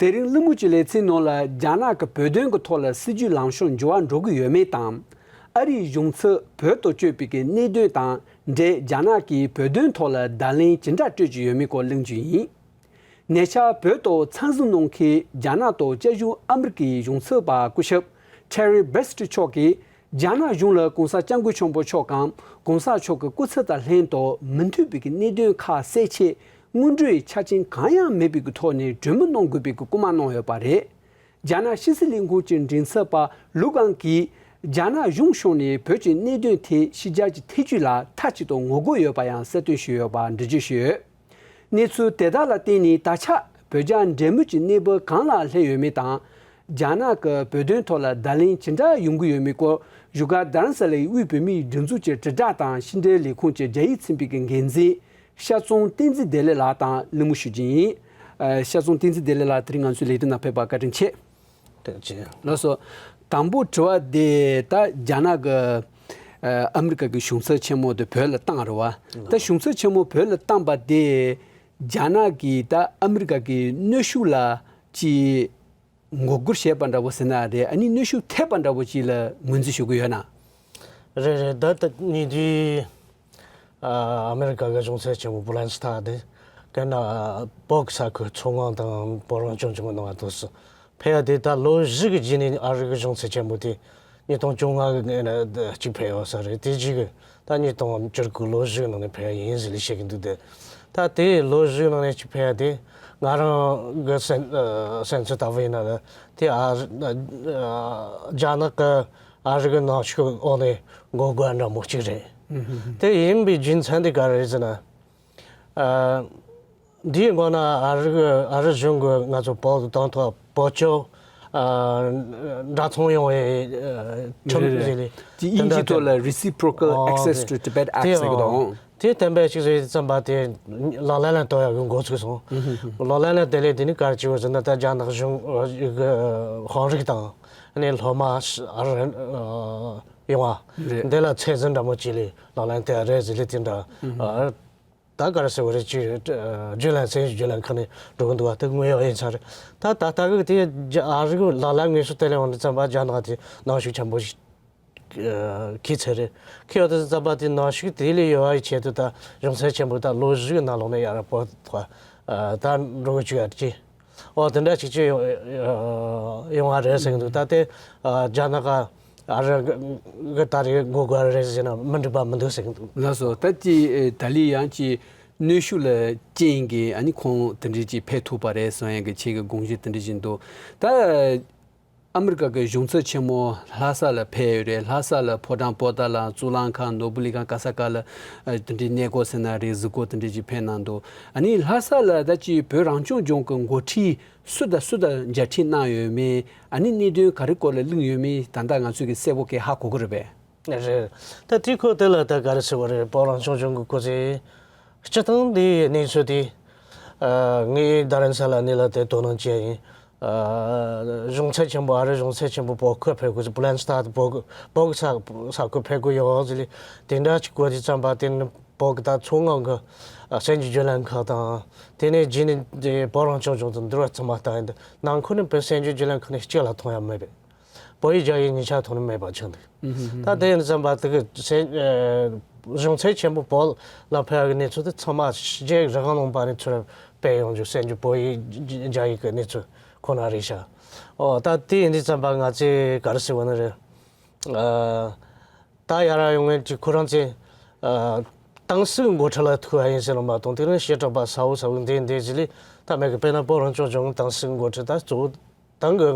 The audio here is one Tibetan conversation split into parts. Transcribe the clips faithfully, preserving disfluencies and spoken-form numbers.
དེ་རིང་གླེང་མོལ་གྱི་ལེ་ཚན་ནང་ལ། རྒྱ་ནག་གི་བོད་དོན་གྱི་ཐོག་ལ་སྲིད་ཇུས་ལངས་ཕྱོགས་འགྱུར་བ་འགྲོ་གི་ཡོད་མེད་དང་། ཨ་རིའི་གཞུང་ཚབ་བོད་དུ་བསྐྱོད་པའི་གི་གནད་དོན་དང་འབྲེལ། རྒྱ་ནག་གིས་བོད་དོན་ཐོག་ལ་བརྡ་ལན་ཇི་འདྲ་སྤྲོད་ཀྱི་ཡོད་མེད་སྐོར་གླེང་རྒྱུ་ཡིན། ཉེ་ཆར་བོད་དུ་འཚམས་གཟིགས་གནང་མཁན་རྒྱ་ནག་དང་བཙན་བྱོལ་ཨ་མི་རི་ཀའི་གཞུང་ཚབ་པ་སྐུ་ཞབས་Terry Best མཆོག་གིས། རྒྱ་ནག་གཞུང་ལ་༸གོང་ས་༸སྐྱབས་མགོན་ཆེན་པོ་མཆོག་གམ་༸གོང་ས་མཆོག་གི་སྐུ་ཚབ་དང་ལྷན་དུ་མི་མཐུན་པའི་གནད་དོན་ཁག་སེལ་ཆེད། དངོས་འབྲེལ་ཆ་རྐྱེན་གང་ཡང་མེད་པའི་གི་ཐོག་ནས་གྲོས་མོལ་གནང་དགོས་པའི་གི་སྐུལ་མ་གནང་ཡོད་པ་རེད། རྒྱ་ནག་ཕྱི་སྲིད་ལས་ཁུངས་ཀྱི་མགྲིན་ཚབ་པ་ལུའུ་ཀང་གིས། རྒྱ་ནག་གཞུང་ཕྱོགས་ནས་བོད་ཀྱི་གནད་དོན་ཐད་ཕྱི་རྒྱལ་གྱི་ཐེ་ཇུས་ལ་མཐའ་གཅིག་ཏུ་ངོ་རྒོལ་ཡོད་པ་ཡང་གསལ་སྟོན་ཞུས་ཡོད་པ་འགྲེལ་བརྗོད་ཞུས་ཡོད། གནས་ཚུལ་དེ་དག་ལ་བརྟེན་ནས། ད་ཆ་བོད་རྒྱ་འབྲེལ་མོལ་གྱི་གནས་བབ་གང་ལ་སླེབས་ཡོད་མེད་དང་། རྒྱ་ནག་གི་བོད་དོན་ཐོག་ལ་བརྡ་ལན་ཇི་འདྲ་ཡོང་གི་ཡོད་མེད་སྐོར། བཞུགས་སྒར་རྡ་རམ་ས་ལའི་དབུས་བོད་མིའི་སྒྲིག་འཛུགས་ཀྱི་དྲིལ་བསྒྲགས་དང་ཕྱི་འབྲེལ་ལས་ཁུངས་ཀྱི་རྒྱ་ཡིག་ཚན་པའི་གི་འགན་འཛིན་ཤར་ཙུང་བསྟན་འཛིན་བདེ་ལེགས་ལགས་དང་གླེང་མོལ་ཞུ་རྒྱུ་ཡིན། ཨ། ཤར་ཙུང་བསྟན་འཛིན་བདེ་ལེགས་ལགས། དེ་རིང་ང་ཚོའི་ལས་དོན་ནང་ཕེབས་པར་བཀའ་དྲིན་ཆེ། ཐུགས་རྗེ་ཆེ། ལགས་སོ། དང་པོ་དྲི་བ་དེ་ད་རྒྱ་ནག་གི་ཨ་རི་ཀ་གི་གཞུང་ཚབ་ཆེན་མོ་དེ་བོད་ལ་བཏང་རེད་བ། ད་གཞུང་ཚབ་ཆེན་མོ་བོད་ལ་བཏང་པ་དེ་རྒྱ་ནག་གིས་ད་ཨ་རི་ཀ་གི་གནོན་ཤུགས་ལ་ཅིག་མགོ་སྒུར་བྱས་པ་འདྲ་བོ་ཟེར་ན་རེད། ཨ་ནི་གནོན་ཤུགས་ཐེབས་པ་འདྲ་བོ་ཅིག་ལ་ངོས་འཛིན་ཞུ་གི་ཡོད་ན། རེད་རེད། ད་ལྟ་ཉེ་དུས་ཨ་རི་ཀ་གི་གཞུང་ཚབ་ཆེན་མོ་བྷུ་ལན་སི་ཐ་དེ་ག་ན་བོད་ས་ཁུལ་མཚོ་སྔོན་དང་བོད་རང་སྐྱོང་ལྗོངས་ནང་དུ་ཕེབས་ཡ་དེ། ད་ལོ་བཞི་གི་རྗེས་ནས་ཨ་རི་གི་གཞུང་ཚབ་ཆེན་མོ་དེ་ཉིས་སྟོང་བཅོ་ལྔ་གི་ནང་ལ་གཅིག་ཕེབས་ཡོད་ས་རེད། དེ་རྗེས་གི་ད་ཉིས་སྟོང་བཅུ་དགུ་ལོ་བཞི་གི་ནང་ནས་ཕེབས་ཡ་ཡིན་ཟེར་ལས་བཤད་ཀྱི་འདུག་སྟེ། ད་དེ་ལོ་བཞི་གི་ནང་ནས་གཅིག་ཕེབས་ཡ་དེ་ང་རང་གི་སེམས་ཨ་སེམས་ཚོར་ལྟ་བུ་ཡིན་ན་ལ་དེ་ཨ་ཨ་རྒྱ་ནག་གི་ཨ་རི་གི་གནོན་ཤུགས་འོག་ནས་འགོ་དགོས་འདྲ་མོ་གཅིག་རེད། དེ་ཡིན་པའི་རྒྱུ་མཚན་དེ་ག་རེ་རེད་ཟེར་ན། ཨ། འདིའི་སྒོ་ན་ཨ་རི་གི་ཨ་རི་གཞུང་གིས་ང་ཚོ་བོད་དང་ཐོག་བོད་ལྗོངས་ཨ་འདྲ་མཚུངས་ཡོང་བའི་ཨ་ཁྲིམས་རེད་རེད། ཟེར་ལས་དེ་དབྱིན་ཇིའི་ཐོག་ལ་Reciprocal ཨོ་Access དེ་to Tibet Act དེ་ཟེར་གི་འདུག་ཨང་། དེ་བསྟན་པ་ཞིག་རེད་བསམ་པ་དེ་ལག་ལེན་ལ་གཏོང་ཡག་གི་འགོ་ཚུགས་སོང་། ལག་ལེན་ལ་བསྟན་ལས་དེ་ནི་ག་རེ་བྱས་ཡོད་ཟེར་ན། ད་རྒྱ་ནག་གཞུང་གི་དཔོན་རིགས་དང་ཨ་ནི་སློབ་མ་ཨ་རི་ཡོང་བ་རེད། འདི་ལ་ཚད་འཛིན་འདྲ་མོ་བྱས་ལས་ལག་ལེན་བསྟན་རེད་ཟེར་ལས་དེ་འདྲ། ཨ། ད་ག་རེ་ཟེར་བ་རེད། ཅིག་བརྒྱུད་ལམ་སེམས་ཤུགས་བརྒྱུད་ལམ་ཁག་ནས་འགྲོ་གི་འདུག་བ། དེ་དངོས་ཡོད་ཡིན་ཚར་རེད། ད་ད་ལྟ་གི་དེ་རྒྱ་ཨ་རི་གི་ལག་ལེན་ངེས་སུ་བསྟན་ལས་འོང་དུས་ཙམ་པ་རྒྱ་ནག་དེ་གནོན་ཤུགས་ཆེན་པོ་ཞིག་ཨ་འཁྱེར་ཚར་རེད། འཁྱེར་ཡོང་དུས་ཙམ་པ་དེ་གནོན་ཤུགས་དེ་ལས་ཡོལ་བའི་ཆེད་དུ་ད་གཞུང་ཚབ་ཆེན་པོ་ད་ལོ་བཞི་གི་ནང་ལོགས་ནས་ཡར་བོད་ཐོག་ཨ་ད་འགྲོ་གི་བཅུག་ཡ་ཅིག་ཨོ་དེ་འདྲ་ཅིག་ཅིག་ཡོང་ཡོང་བ་རེད་ཟེར་གི་འདུག་ད་དེ་ཨ་རྒྱ་ནག་ག་ཨ་རི་གི་ད་རེས་འགོ་དགོས་རེད་ཟེར་ན་མི་འགྲིག་པ་མི་འདུག་ཟེར་གི་འདུག་ལགས་སོ། ད་ཅི་ད་ལི་ཡང་ཅི་གནོན་ཤུགས་ལ་རྐྱེན་གྱིས་ཨ་ནི་ཁོང་དེ་འདྲའི་ཅིག་ཕེབས་ཐུབ་པ་རེད་གསུང་ཡག་གི་ཁྱེད་ཀྱི་དགོངས་གཞི་དེ་འདྲ་ཅིག་འདུག་ད་ཨ་མི་རི་ཀ་གི་གཞུང་ཚབ་ཆེན་མོ་ལྷ་ས་ལ་ཕེབས་ཡོད་རེད། ལྷ་ས་ལ་ཕོ་བྲང་པོ་ཏཱ་ལ། གཙུག་ལག་ཁང་། ནོར་བུ་གླིང་ཁང་། ག་ས་ག་ལ་ཨ་དེ་འདྲའི་གནས་སྐོར་ཟེར་ན་རེད། གཟིགས་སྐོར་དེ་འདྲ་ཅིག་ཕེབས་གནང་འདུག་ཨ་ནི་ལྷ་ས་ལ་ད་ཅི་བོད་རང་སྐྱོང་ལྗོངས་ཀྱི་འགོ་ཁྲིད་སུ་དང་སུ་དང་མཇལ་འཕྲད་གནང་ཡོད་མེད། ཨ་ནི་གནད་དོན་ག་རེ་སྐོར་ལ་གླེང་ཡོད་མེད་ད་ལྟ་ང་ཚོས་ཀྱི་གསལ་པོ་གི་ཧ་གོ་གི་རེད་པས། རེད། ད་དེ་ཁོ་དེ་ལ་ད་ག་རེ་ཟེར་བ་རེད། བོད་རང་སྐྱོང་ལྗོངས་ཀྱི་སྐུ་ཚེ་སྤྱི་བཏང་འདིའི་གནས་ཚུལ་དེ་ཨ་ངས་རྡ་རམ་ས་ལ་ནས་ལ་དེ་དོ་སྣང་བྱས་ཡིན། ཨ་གཞུང་ཚབ་ཆེན་པོ་ཨ་རི་གཞུང་ཚབ་ཆེན་པོ་བོད་ཁུལ་ཕེབས་དགོས་ཟེར། བྷུ་ལན་སི་ཐ་བོད་བོད་ས་ས་ཁུལ་ཕེབས་དགོས་ཡོད་ཟེར་ལས་དེ་འདྲ་ཅིག་གོ་དུས་ཙམ་པ་དེ་ནི་བོད་ཀྱི་ད་མཚོ་སྔོན་གྱི་ཨ་གསར་འགྱུར་བརྒྱུད་ལམ་ཁག་དང་། དེ་ནས་རྗེས་ནས་དེ་བོད་རང་སྐྱོང་ལྗོངས་དང་འདུལ་བ་ཚང་མ་ལྟ་ཡིན་དུས་ནང་ཁུལ་ནས་བོད་གསར་འགྱུར་བརྒྱུད་ལམ་ཁག་ནས་གཅིག་ལ་མཐོང་ཡ་མེད་པས། བོད་ཡིག་རྒྱ་ཡིག་གཉིས་ཆ་ཐོག་ནས་མེད་པ་ཆགས་འདུག་ད་དེ་ཡིན་ཙམ་པ་དེ་གི་གཞུང་ཚབ་ཆེན་པོ་བོད་ལ་ཕེབས་པའི་གནས་ཚུལ་དེ་ཚང་མ་རྒྱའི་རང་དབང་ལུང་པ་ནས་ཚུར་སྤེལ་ཡོང་རྒྱུ་གསར་འགྱུར་བོད་ཡིག་རྒྱ་ཡིག་གི་གནས་ཚུལ་ཁོ་ན་རེད་ཤག་ཨོ་ད་དེ་ཡིན་དུས་ཙམ་པ་ང་ཚོས་ག་རེ་ཟེར་བ་ནི་རེད། ཨ། ད་ཡར་ཡོང་མཁན་གྱི་ཁོ་རང་ཚོས་ཨ་ཏང་སྲིད་འགོ་ཁྲིད་ལ་ཐུག་པ་ཡིན་ཟེར་ལ་མ་གཏོགས། དེ་རིང་བཤད་གྲྭ་པ་ས་འོག་ས་འོག་འདི་འདི་ཟེར་ལས་ད་མེད་གི། དཔེར་ན་བོད་རང་སྐྱོང་ལྗོངས་ཏང་སྲིད་འགོ་ཁྲིད་ད་གཙོ་བོ་ཏང་གི་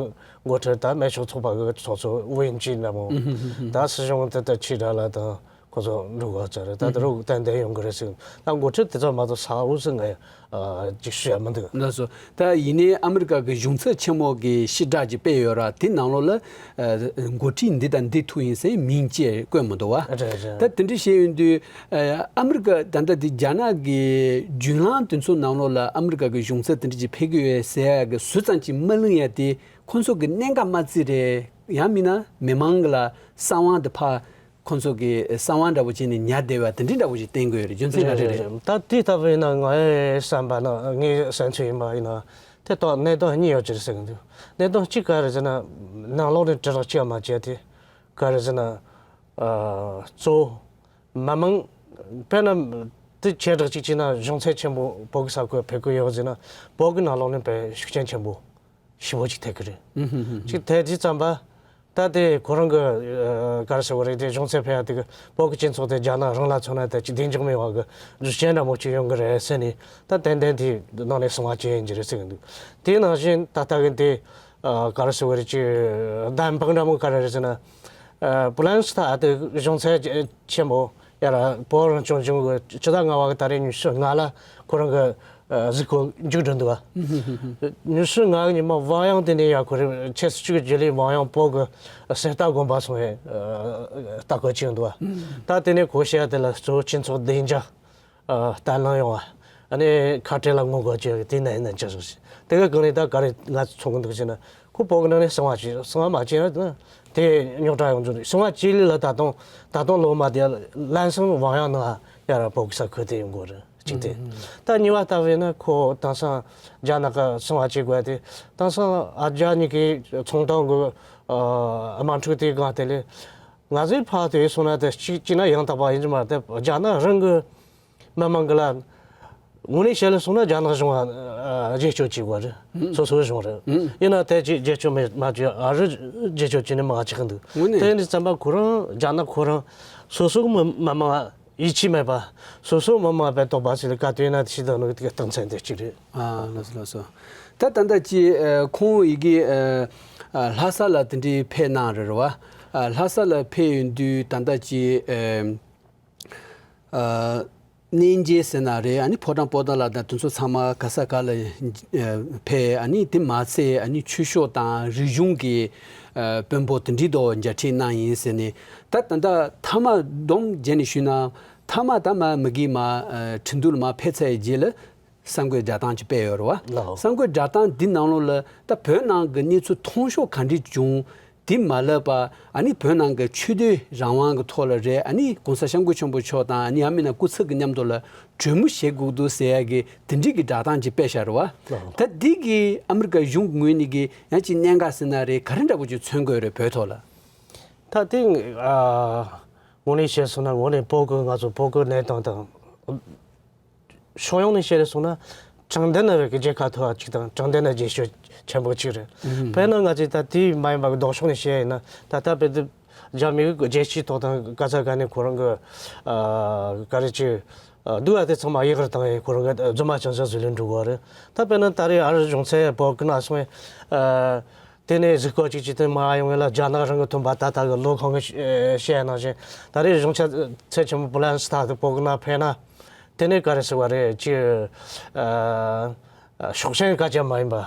འགོ་ཁྲིད་ད་སྨན་ཕྱུགས་ཚོགས་པ་གི་ཚོགས་གཙོ་ཝུའུ་དབྱིང་ཇི་འདྲ་མོ་ད་སྲིད་གཞུང་དེ་ད་ཕྱི་དྲགས་ལ་དང་ཁོ་ཚོ་འགྲོ་གི་ཡོད་ས་རེད། ད་དེ་རུ་ཏན་ཏན་ཡོང་གི་རེད་ཟེར། ད་འགོ་ཁྲིད་དེ་ཚོ་མ་གཏོགས་ས་འོག་ཟེར་ང་ཡ། ཨ་ཅིག་ཞུ་ཡ་མི་འདུག་ལགས་སོ། ད་ཡིན་ནའི་ཨ་མི་རི་ཀ་གི་གཞུང་ཚབ་ཆེན་མོ་གི་ཕྱི་དྲགས་ཅིག་སྤེལ་ཡོད་ར། དེ་ནང་ལོགས་ལ་ཨ་འགོ་ཁྲིད་འདི་དང་འདི་ཐུག་ཡིན་ཟེར་མིང་ཅིག་བཀོད་མི་འདུག་བ། རེད་རེད། ད་དེ་འདྲ་བཤད་ཡོང་དུས་ཨ་ཨ་མི་རི་ཀ་ད་ལྟ་འདི་རྒྱ་ནག་གི་བརྒྱུད་ལམ་དེ་ཚོ་ནང་ལོགས་ལ་ཨ་མི་རི་ཀ་གི་གཞུང་ཚབ་དེ་འདྲ་ཅིག་ཕེབས་ཀྱི་ཡོད་ཟེར་ཡ་གི་ཟུར་ཙམ་ཅིག་མ་གླེང་ཡ་དེ་ཁོང་ཚོ་གི་གནད་འགག་མ་བརྩིས་རེད། ཡང་མིན་ན་མི་མང་གི་ལ་གསང་བ་འདི་ཕར་ཁོང་ཚོ་གི་གསང་བ་འདྲ་བོ་བྱས་ནས་ཉར་བསྡད་པ་དེ་འདྲའི་འདྲ་བོ་ཞིག་བསྟན་དགོས་རེད། རྒྱུ་མཚན་ག་རེ་རེད། ད་དེ་ལྟ་བུ་ཡིན་ན་ངའི་བསམ་པ་ན་ངའི་བསམ་ཚུལ་ཡིན་པ་ཡིན་ན་ དེ་དག་གནད་དོན་གཉིས་ཡོད་ཀྱི་རེད་ཟེར་གི་འདུག་གནད་དོན་གཅིག་ག་རེ་ཟེར་ན། ནང་ལོགས་ནས་དྲིལ་བསྒྲགས་བྱས་མ་བྱས་དེ་ག་རེ་ཟེར་ན། ཨ། གཙོ་བོ་མི་མང་། དཔེར་ན་དེ་ཆེ་དྲགས་གཅིག་བྱས་ན་གཞུང་ཚབ་ཆེན་པོ་བོད་ཀྱི་ས་ཁུལ་ཕེབས་ཀྱི་ཡོད་ཟེར་ན། བོད་ཀྱི་ནང་ལོགས་ནས་དཔེ་ཤུགས་རྐྱེན་ཆེན་པོ་ཞེ་པོ་ཅིག་ཐེབས་ཀྱི་རེད། ཅིག་ཐེབས་དུས་ཙམ་པ། ད་དེ་ཁོ་རང་གི་ཨ་ག་རེ་ཟེར་བ་རེད། དེ་གཞུང་ཚབ་ཕེབས་ཡ་དེ་གི་བོད་ཀྱི་སྤྱི་ཚོགས་དེ་རྒྱ་ནག་རང་ལ་མཚོན་ན་ད་ཅིག་བདེ་འཇགས་མེད་པ་གི་རྒྱུ་རྐྱེན་འདྲ་མོ་ཅིག་ཡོང་གི་རེད་ཟེར་ནས། ད་ཏན་ཏན་དེ་ནང་ནས་གསང་བ་བྱེད་ཡིན་གྱི་རེད་ཟེར་གི་འདུག་དེ་ནང་བཞིན་ད་ལྟ་གི་དེ་ཨ་ག་རེ་ཟེར་བ་རེད། ཅིག་བདམས་ཕབ་འདྲ་མོ་ག་རེ་རེད་ཟེར་ན། ཨ་པུ་ལན་སི་ཐ་དེ་གཞུང་ཚབ་ཆེན་པོ་ཡ་ར་བོད་རང་སྐྱོང་ལྗོངས་ཀྱི་སྤྱི་ཟླ་ལྔ་པ་གི་ཏ་རིག་ཉི་ཤུ་ལྔ་ལ་ཁོ་རང་གི་ཨ་གཟིགས་སྐོར་མཇུག་བསྒྲིལ་འདུག་ག་ཉི་ཤུ་ལྔ་གི་ཉི་མ་ཝང་ཡང་དེ་ནས་ཡ་ཁོ་རང་ཆབ་སྲིད་ཅུས་ཀྱི་རྒྱུན་ལས་ཝང་ཡང་བོད་ཀྱི་གསེར་རྟ་དགོན་པ་སོང་བའི་ཨ་ལྟ་སྐོར་བྱས་འདུག་ག་ད་དེ་ནས་ཁོ་བཤད་དེ་ལ་གཙོ་བོ་སྤྱི་ཚོགས་བདེ་འཇགས་ཨ་བརྟན་ལྷིང་ཡོང་བ། ཨ་ནི་ཁ་བྲལ་ལ་ངོ་རྒོལ་བྱས་དེ་ནས་ནས་ཅི་ཟིག་ཞིག་དེ་ག་གང་ནས་ད་ག་རེ་ང་ཚོ་ཚོང་གི་འདུག་ཟེར་ན། ཁོ་བོད་ཀྱི་ནང་ནས་གསང་བ་བྱས། གསང་བ་མ་བྱས་ན་དེ་རྙོག་དྲ་ཡོང་རྒྱུ་རེད། གསང་བ་བྱས་ལས་ལ་ད་དུང་ད་དུང་ལོ་མ་དེ་ལན་གསུམ་ཝང་ཡང་ནང་ཡ་ར་བོད་ཀྱི་ས་ཁུལ་དེ་ཡོང་དགོས་རེད། གཅིག་དེ། ད་གཉིས་པ་ལྟ་བས་ན་ཁོ་དེང་སང་རྒྱ་ནག་གི་གསང་བ་བྱེད་དགོས་དེ། དེང་སང་ཨ་རྒྱ་གཉིས་ཀའི་ཚོང་དོན་གྱི་ཨ་དམག་འཁྲུག་དེའི་སྒང་དེ་ལས་ང་ཚོའི་ཕར་དེ་སོང་ན་དེ་གཅིག་བྱས་ན་ཡང་དག་པ་ཡིན་གྱི་མ་རེད། དེ་རྒྱ་ནག་རང་གི་མི་མང་གི་ལ་དངོས་གནས་བཤད་ལ་སོང་ན་རྒྱ་ནག་གཞུང་ལ་རྒྱབ་སྐྱོར་བྱེད་དགོས་རེད། སོ་སོའི་གཞུང་རེད། ཡིན་ན་དེ་ཅིག་རྒྱབ་སྐྱོར་མེད་མ་བྱས། ཨ་རི་རྒྱབ་སྐྱོར་བྱས་ནས་མ་བྱེད་གི་འདུག་དངོས་གནས། དེ་ཡིན་དུས་ཙམ་པ་ཁོ་རང་རྒྱ་ནག་ཁོ་རང་སོ་སོ་གི་མི་མི་མང་ཡིད་ཆེས་མེད་པ། སོ་སོ་མི་མང་པའི་དོགས་པ་ཞིག་ལ་བཀའ་བསྟན་ན་ཤི་ད་ནོ་གི་རྟགས་མཚན་དེ་གཅིག་རེད། ཨ་ལགས་སོ་ལགས་སོ། ད་ད་ལྟ་ཅི་ཨ་ཁོང་ཡི་གེ་ཨ་ཨ་ལྷ་ས་ལ་དེ་འདྲའི་ཕེབས་གནང་རེད་རེད་བ། ཨ་ལྷ་ས་ལ་ཕེབས་ཡོང་དུས་ད་ལྟ་ཅི་ཨ་ཨ་གནས་མཇལ་ཟེར་ན་རེད། ཨ་ནི་ཕོ་བྲང་པོ་ཏཱ་ལ་དང་དེ་ཚོ་ཚང་མ་ག་ས་ག་ལ་ཕེབས། ཨ་ནི་དེ་མ་ཚད་ཨ་ནི་ཆོས་ཕྱོགས་དང་རིག་གཞུང་གི་ཨ་དཔོན་པོ་དེ་འདྲའི་དོ་མཇལ་འཕྲད་གནང་ཡིན་ཟེར་ནས། ད་ད་ལྟ་མཐའ་མ་སྡོམ་བརྒྱབ་ནས་ཞུས་ན་མཐའ་མ་ད་མ་མི་གི་མ་ཨ་ཁྲིན་ཏུའུ་ལ་མ་ཕེབས་ཚར་བའི་རྗེས་ལ། གསར་འགོད་བསྒྲགས་གཏམ་ཅིག་སྤེལ་ཡོད་རེད་བ། ལགས། གསར་འགོད་བསྒྲགས་གཏམ་འདི་ནང་ལོགས་ལ་ད་བོད་ནང་གི་གནས་ཚུལ་མཐོང་ཕྱོགས་ག་འདྲ་བྱུང་། དེ་མ་ལབ་པ། ཨ་ནི་བོད་ནང་གི་ཆོས་དད་རང་དབང་གི་ཐོག་ལ་རེད། ཨ་ནི་གོང་ས་སྐྱབས་མགོན་ཆེན་པོ་མཆོག་དང་ཨ་ནི་ཡང་མིན་ན་སྐུ་ཚབ་ཀྱི་མཉམ་དུ་ལ་གྲོས་མོལ་བྱེད་དགོས་འདུག་ཟེར་ཡ་གི་དེ་འདྲའི་གི་བསྒྲགས་གཏམ་ཅིག་སྤེལ་བཞག་རེད་བ། ལགས། ད་འདི་གི་ཨ་མི་རི་ཀ་གཞུང་གི་ངོས་ནས་གི་ཡང་ཅིག་གནད་འགག་ཟེར་ན་རེད། ག་རེ་འདྲ་པོ་ཅིག་མཚོན་དགོས་རེད་བོད་ཐོག་ལ། ད་དེ་ཨ་དངོས་གནས་བཤད་སོང་ན་དངོས་གནས་བོད་ཀྱི་ང་ཚོ་བོད་ཀྱི་གནས་སྟངས་དང་། ཕྱོགས་ཡོངས་ནས་བཤད་རེ་སོང་ན། དྲང་བདེན་ནི་རིགས་ཀྱི་རྒྱལ་ཁ་ཐོབ་པ་གཅིག་དང་། དྲང་བདེན་ནི་རྒྱལ་ཤོས་ཆེན་པོ་གཅིག་རེད། ཨུམ། དཔེར་ན་ང་ཚོས་ད་དེའི་མ་ཡིན་པ་གི་ལྡོག་ཕྱོགས་ནས་བཤད་ཡིན་ན། ད་ལྟ་བོད་དུ་རྒྱ་མི་གི་རྒྱལ་སྤྱིའི་ཐོག་དང་ག་ས་ག་ནས་ཁོ་རང་གི་ཨ་ག་རེ་ཅིག་ཨ་འདུག་ཨ་དེ་ཚང་མ་ཡི་གེར་བཏང་ཡིན། ཁོ་རང་གི་རྫུན་མ་ཅང་ཅང་བཟོས་ལས་འགྲོ་གི་རེད། ད་དཔེར་ན་ད་རེས་ཨ་རི་གཞུང་ཚབ་བོད་ཀྱི་ནང་སོང་བས་ཨ། དེ་ནས་གཟིགས་སྐོར་ཅིག་བྱས་ཏེ་མར་ཡོང་བ་ལ་རྒྱ་ནག་རང་གི་ཐོན་པ་ད་ལྟ་གི་ལོ་ཁོང་གིས་བཤད་ནང་བཞིན། ད་རེས་གཞུང་ཚབ་ཆེན་པོ་པུ་ལན་སི་ཐ་དེ་བོད་ཀྱི་ནང་ཕེབས་ན། དེ་ནས་ག་རེ་ཟེར་བ་རེད། ཅིག་ཨ་ཤོག་ཆེན་སྐད་ཆ་མ་ཡིན་པ།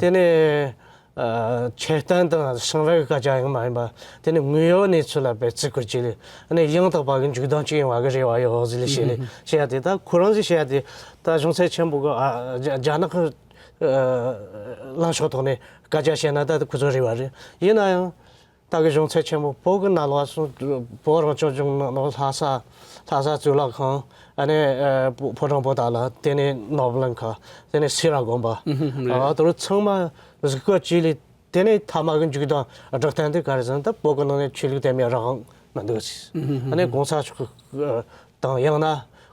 དེ་ནས་ཨ་ཆེ་བསྟན་དང་གསང་བའི་སྐད་ཆ་ཡང་མ་ཡིན་པ། དེ་ནས་དངོས་ཡོད་གནས་ཚུལ་ལ་དཔེ་བརྩི་བཀུར་བྱས་ལས། ཨ་ནི་ཡང་དག་པ་གི་འཇུག་ལྡོག་ཅིག་ཡོང་བ་གི་རེ་བ་ཡོད་ཟེར་ལས་བཤད་ལས་བཤད་ཡ་དེ། ད་ཁོ་རང་ཚོས་བཤད་ཡ་དེ། ད་གཞུང་ཚབ་ཆེན་པོ་གི་ཨ་རྒྱ་རྒྱ་ནག་གི་ཨ་ལངས་ཕྱོགས་ཐོག་ནས་སྐད་ཆ་བཤད་ན་ད་ཁོ་ཚོ་རེ་བ་རེད། ཡིན་ན་ཡང་ད་གི་གཞུང་ཚབ་ཆེན་པོ་བོད་ཀྱི་ནང་ལོགས་སུ། བོད་རང་སྐྱོང་ལྗོངས་ནང་ལོགས་ལྷ་ས། ལྷ་ས་གཙུག་ལག་ཁང་། ཨ་ནི་ཨ་ཕོ་བྲང་པོ་ཏཱ་ལ། དེ་ནས་ནོར་བུ་གླིང་ཁ། དེ་ནས་སེ་ར་དགོན་པ། ཨ་དེ་ཚོ་ཚང་མ་གཟིགས་སྐོར་བྱས་ལས། དེ་ནས་མཐའ་མ་གི་མཇུག་དང་སྒྲིག་སྟངས་དེ་ག་རེ་ཟེར་ན། ད་བོད་ཀྱི་ནང་ནས་ཆོས་ལུགས་དད་མོས་རང་དབང་མི་འདུག་ཟེར། ཨ་ནི་གོང་ས་མཆོག་གི་དང་ཡང་ན་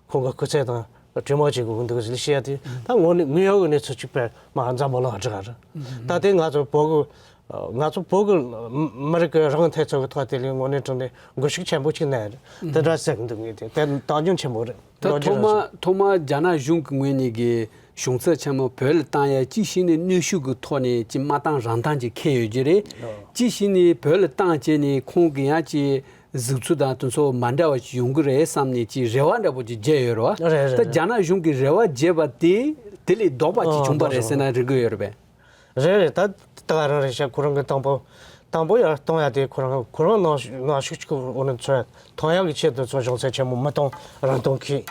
ཁོང་གི་སྐུ་ཚེ་དང་གྲོས་མོལ་བྱེད་དགོས་ཀྱི་འདུག་ཟེར་བཤད་ཡ་དེ། ད་དངོས་གནས་དངོས་ཡོད་ཀྱི་གནས་ཚུལ་གཅིག་པར་མ་འཛམ་བུ་གླིང་བསྒྲགས་རེད། ད་དེ་ང་ཚོ་བོད་ཀྱི་ང་ཚོ་བོད་ཀྱི་མི་རིགས་ཀྱི་རང་ཐད་ཚོད་ཀྱི་ཐོག་དེ་ལས་དངོས་གནས་དྲང་གནས་འགུལ་ཤུགས་ཆེན་པོ་གཅིག་གནང་ཡ་རེད། དེ་འདྲ་ཟེར་གྱི་འདུག་ངས་དེ་དེ་བཏང་སྙོམས་ཆེན་པོ་རེད། ད་ལོ་རྒྱུས་ཐོག་མ་རང་ཐོག་མ་རྒྱ་ནག་གཞུང་གི་ངོས་ནས་གི་གཞུང་ཚབ་ཆེན་མོ་བོད་ལ་བཏང་ཡ། གཅིག་བྱས་ནས་གནོན་ཤུགས་ཀྱི་ཐོག་ནས་ཅིག་མ་བཏང་རང་བཏང་ཅིག་འཁེལ་ཡོད་ཀྱི་རེད། ཨོ། གཅིག་བྱས་ནས་བོད་ལ་བཏང་བྱས་ནས་ཁོང་གི་ཡང་ཅིག་གཟིགས་ཚུལ་དང་དེ་ཚོ་མ་འདྲ་བ་ཅིག་ཡོང་གི་རེད་བསམ་ནས་ཅིག་རེ་བ་འདྲ་པོ་ཅིག་བརྒྱབ་ཡོད་རེད་བ། རེད་རེད་ད་རེད། རྒྱ་ནག་གཞུང་གིས་རེ་བ་བརྒྱབ་པ་དེ་དེ་ལས་ལྡོག་པ་ཅིག་ཨོ་བྱུང་པ་རེད་ཟེར་ན་རིག་གི་ཡོད་རེད་པས། རེད་རེད། ད་ད་ག་རང་རེད་ཤག་ཁོ་རང་གི་དང་པོ་དང་པོ་ཡར་གཏོང་ཡ་དེ་ཁོ་རང་ཁོ་རང་ནང་ནང་ཤུགས་ཅིག་འོ་ན་ཚོད་མཐོང་ཡག་གི་ཆེད་དུ་ཚོ་གཞུང་ཚབ་ཆེན་མོ་མི་གཏོང་རང་གཏོང་གི།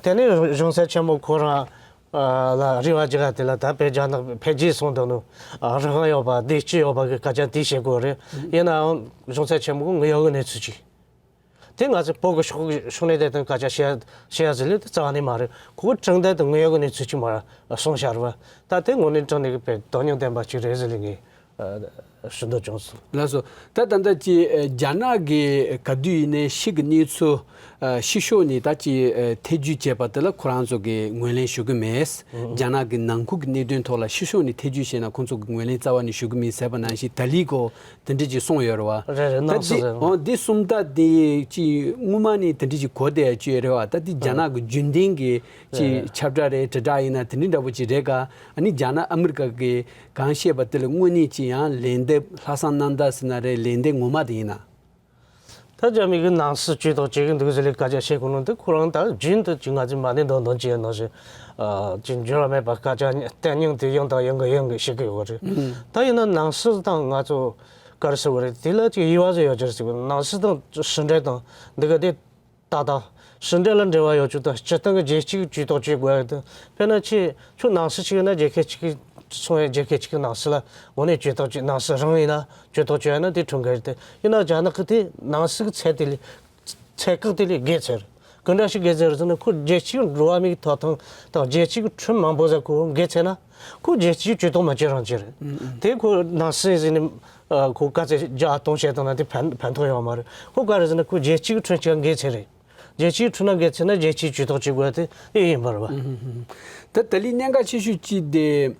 དེ་ནས་གཞུང་ཚབ་ཆེན་མོ་ཁོ་རང་ཨ་ལ་རེ་བ་རྒྱག་ག་དེ་ལ་ད་དཔེ་རྒྱ་ནག་འཕེལ་རྒྱས་སོང་དུས་ནོ། ཨ་རང་དབང་ཡོད་པ་བདེ་སྐྱིད་ཡོད་པ་གི་སྐད་ཆ་དེ་བཤད་དགོས་རེད། ཡིན་ནའང་གཞུང་ཚབ་ཆེན་མོ་གི་དངོས་ཡོད་གི་གནས་ཚུལ་ཅིག་དེ་ང་ཚོ་བོད་ཀྱི་ཕྱོགས་ཕྱོགས་ནས་དེ་དང་སྐད་ཆ་བཤད་བཤད་ཡ་ཟེར་ལེ་དེ་རྩ་བ་ནས་མ་རེད། ཁོ་གི་དྲང་བདེན་དང་དངོས་ཡོད་ཀྱི་གནས་ཚུལ་ཅིག་མར་གསུངས་བཞག་རེད་བ། ད་དེ་དངོས་གནས་དྲང་གནས་ཀྱི་དཔེ་དོན་སྙིང་ལྡན་པ་ཅིག་རེད་ཟེར་ལེ་ངས་ཞུ་འདོད་བྱུང་སོང་། ལགས་སོ། ད་ད་ལྟ་ཅི་རྒྱ་ནག་གི་ག་དུས་ཡིན་ནའི་ཕྱི་གི་གནས་ཚུལ་ཕྱི་ཕྱོགས་ནས་ད་ཅི་ཐེ་བྱུས་བྱས་པ་དེ་ལ་ཁོ་རང་ཚོ་གི་ངོས་ལེན་ཞུ་གི་མེད། རྒྱ་ནག་གི་ནང་ཁུལ་གྱི་གནད་དོན་ཐོག་ལ་ཕྱི་ཕྱོགས་ནས་ཐེ་བྱུས་བྱས་ན་ཁོང་ཚོ་གི་ངོས་ལེན་རྩ་བ་ནས་ཞུ་གི་མེད་ཟེར་བ་ནང་བཞིན་ད་ལི་གོ་དེ་འདྲ་ཅིག་གསུངས་ཡོད་རེད་བ། རེད་རེད། ད་ནང་སྲིད་འདི་ཟེར་འོ་འདི་གསུམ་ད་འདི་ཅིག་སྔོན་མ་ནས་དེ་འདྲ་ཅིག་གོ་བསྡད་ཡ་ཅིག་ཡོད་རེད་བ། ད་འདི་རྒྱ་ནག་གི་རྒྱུན་ལྡན་གྱི་ཅིག་ཁྱབ་བསྒྲགས་རེད་དྲིལ་བསྒྲགས་ཡིན་ན་དེ་འདྲ་འདྲ་པོ་ཅིག་རེད་ག་ཨ་ནི་རྒྱ་ནག་ཨ་མི་རི་ཀ་གི་གང་བཤད་པ་དེ་ལ་དངོས་གནས་ཅིག་ཡང་ལན་འདེབས་ལྷག་བསམ་རྣམ་དག་ཟེར་ན་རེད་ལན་འདེབས་ངོ་མ་དེ་ཡིན་ན། ད་རྒྱ་མི་གི་ནང་སྲིད་ཇུས་གཏོགས་བྱེད་ཀྱི་འདུག་ཟེར་ལེ་སྐད་ཆ་བཤད་གོ་ནོ་འདི་ཁོ་རང་ད་རྒྱུན་དུ་ཅིག་ང་ཚོས་མ་ཎི་འདོན་འདོན་བྱེད་ཡ་ནང་བཞིན་ཅིག་འགྱུར་བ་མེད་པ་སྐད་ཆ་བརྟན་སྙིང་དེ་ཡང་དང་ཡང་གི་ཡང་གི་བཤད་ཀྱི་ཡོད་རེད། ད་ཡིན་ན་ནང་སྲིད་དང་ང་ཚོ་ག་རེ་ཟེར་བ་རེད། དེ་ལ་ཅིག་དབྱེ་བ་ཟེར་ཡོད་ཀྱི་རེད་ཟེར་བ། ནང་སྲིད་དང་ཕྱི་འབྲེལ་དང་འདི་ག་དེ་ཏག་ཏག་ཕྱི་འབྲེལ་ལ་འབྲེལ་བ་ཡོད་ཅིག་དང་སྤྱིར་བཏང་གི་རྒྱལ་སྤྱིའི་ཇུས་གཏོགས་བྱེད་དགོས་ཡ་དང་། དཔེར་ན་ཁྱེད་ཁྱོད་ནང་སྲིད་ཅིག་ཡིན་ན་རྒྱལ་ཁབ་ཅིག་གི་སོང་བའི་རྒྱལ་ཁབ་ཅིག་གི་ནང་སྲིད་ལ་དངོས་གནས་ཇུས་གཏོགས་ཅིག་ནང་སྲིད་རང་ཡིན་ན་ཇུས་གཏོགས་བྱེད་ཡ་ན་དེ་ཁྲིམས་འགལ་རེད་དེ། ཡིན་ན་རྒྱ་ནག་གི་དེ་ནང་སྲིད་ཀྱི་ཚད་དེ་ལས་ཚད་བཀག་དེ་ལས་བརྒལ་ཚར། ག་འདྲ་ཞིག་བརྒལ་ཚར་ཟེར་ན་ཁོ་རྒྱལ་སྤྱིའི་འགྲོ་བ་མིའི་ཐོབ་ཐང་དང་རྒྱལ་སྤྱིའི་ཁྲིམས་མང་པོ་ཟིག་ཁོ་བརྒལ་ཚར་ན་ཁོ་རྒྱལ་སྤྱིའི་ཇུས་གཏོགས་མ་བྱེད་རང་བྱེད་རེད། དེ་ཁོ་ནང་སྲིད་ཟེར་ནས་ཁོ་དཀའ་ཚེགས་རྒྱ་གཏོང་བྱེད་དང་ན་དེ་ཕན་ཕན་ཐོགས་ཡོད་མ་རེད། ཁོ་ག་རེ་ཟེར་ན་ཁོ་རྒྱལ་སྤྱིའི་ཁྲིམས་ཀྱང་འགལ་ཚར་རེད། རྒྱལ་སྤྱིའི་ཁྲིམས་ལ་འགལ་ཚར་ན་རྒྱལ་སྤྱིའི་ཇུས་གཏོགས་བྱེད་དགོས་དེ་ཨེ་ཡིན་པ་རེད་བ། ད་ལྟ་ལས་གནད་འགག་ཆེ་ཤོས་གཅིག་དེ།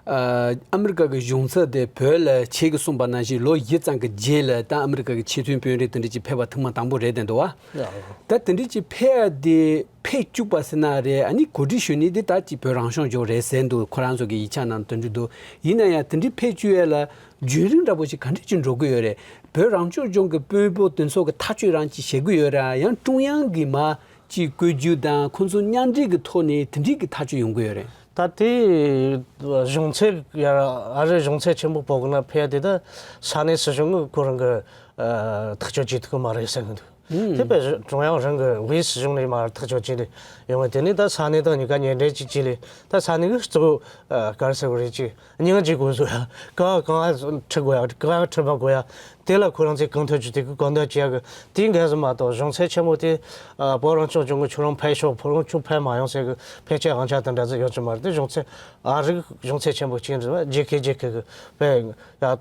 ཨ་ཨ་མི་རི་ཀ་གི་གཞུང་ཚབ་དེ་བོད་ལ་ཁྱེད་ཀྱིས་གསུངས་པ་ནང་བཞིན་ལོ་བཞི་ཙམ་གྱི་རྗེས་ལ་ད་ཨ་མི་རི་ཀ་གི་ཆེས་མཐོའི་དཔོན་རིགས་དེ་འདྲ་ཅིག་ཕེབས་པ་ཐེངས་མ་དང་པོ་རེད་དེ་འདུག་བ། ད་དེ་འདྲ་ཅིག་ཕེབས་ཡ་དེ་ཕེབས་བཅུག་པ་ཟེར་ན་རེད། ཨ་ནི་གོ་སྒྲིག་ཞུ་ནི་དེ་ད་ཅིག་བོད་རང་སྐྱོང་ལྗོངས་རེད་ཟེར་འདུག་ཁོ་རང་ཚོ་གི་ཡིག་ཆ་ནང་དོན་འགྲིག་འདུག་ཡིན་ན་ཡང་དེ་འདྲ་ཕེབས་བཅུག་ཡ་ལ་རྒྱུན་རིང་འདྲ་པོ་ཞིག་ག་འདྲ་ཅིག་འགྲོ་གི་ཡོད་རེད། བོད་རང་སྐྱོང་ལྗོངས་ཀྱི་དཔོན་པོ་དེ་ཚོ་གི་ཐག་གཅོད་རང་ཅིག་བྱེད་གི་ཡོད་རེད། ཡང་ཀྲུང་དབྱང་གི་མ་ཅིག་བཀོད་རྒྱུ་དང་ཁོང་ཚོ་མཉམ་འབྲེལ་གྱི་ཐོག་ནས་དེ་འདྲའི་གི་ཐག་གཅོད་ཡོང་གི་ཡོད་རེད། ད་དེ་གཞུང་ཚབ་ཡ་ཨ་རི་གཞུང་ཚབ་ཆེན་པོ་བོད་ཀྱི་ནང་ཕེབས་དེ་ད་ས་གནས་སྲིད་གཞུང་གི་ཁོ་རང་གི་ཐག་གཅོད་བྱེད་ཐུབ་ཀྱི་མ་རེད་བསམ་གི་འདུག་དེ་དཔེ་ཀྲུང་དབྱང་རང་གི་དབུས་སྲིད་གཞུང་ནས་མར་ཐག་གཅོད་བྱས་ནས་ཡོང་བ་དེ་ནས་ད་ས་གནས་དང་གཉིས་ཀ་མཉམ་འབྲེལ་ཅིག་བྱས་ལས་ད་ས་གནས་གི་གཙོ་བོ་ག་རེ་ཟེར་དགོས་རེད་ཅིག་སྙིང་རྗེ་དགོས་བཟོ་ཡ། གང་གང་ཁྲིད་དགོས་ཡ། གང་ཁྲིད་མ་དགོས་ཡ། དེ་ལ་ཁོ་རང་ཚོས་གང་ཐུབ་ཅིག་དེ་གི་གང་ཐུབ་བྱེད་ཡ་གི་དེའི་འགན་ཟིག་མ་གཏོགས་གཞུང་ཚབ་ཆེན་མོ་དེ་བོད་རང་སྐྱོང་ལྗོངས་གི་ཁྱོད་རང་ཕེབས་ཤོག་བོད་རང་ཁྱོད་ཕེབས་མ་ཡོང་ཟེར་གི་ཕལ་ཆེར་དབང་ཆ་དེ་འདྲ་ཟིག་ཡོད་ཀྱི་མ་རེད། དེ་གཞུང་ཚབ་ཨ་རིའི་གཞུང་ཚབ་ཆེན་པོ་གཅིག་རེད་བ། རྒྱལ་ཁབ་རྒྱལ་ཁབ་གི་ཕེབས་ཡ།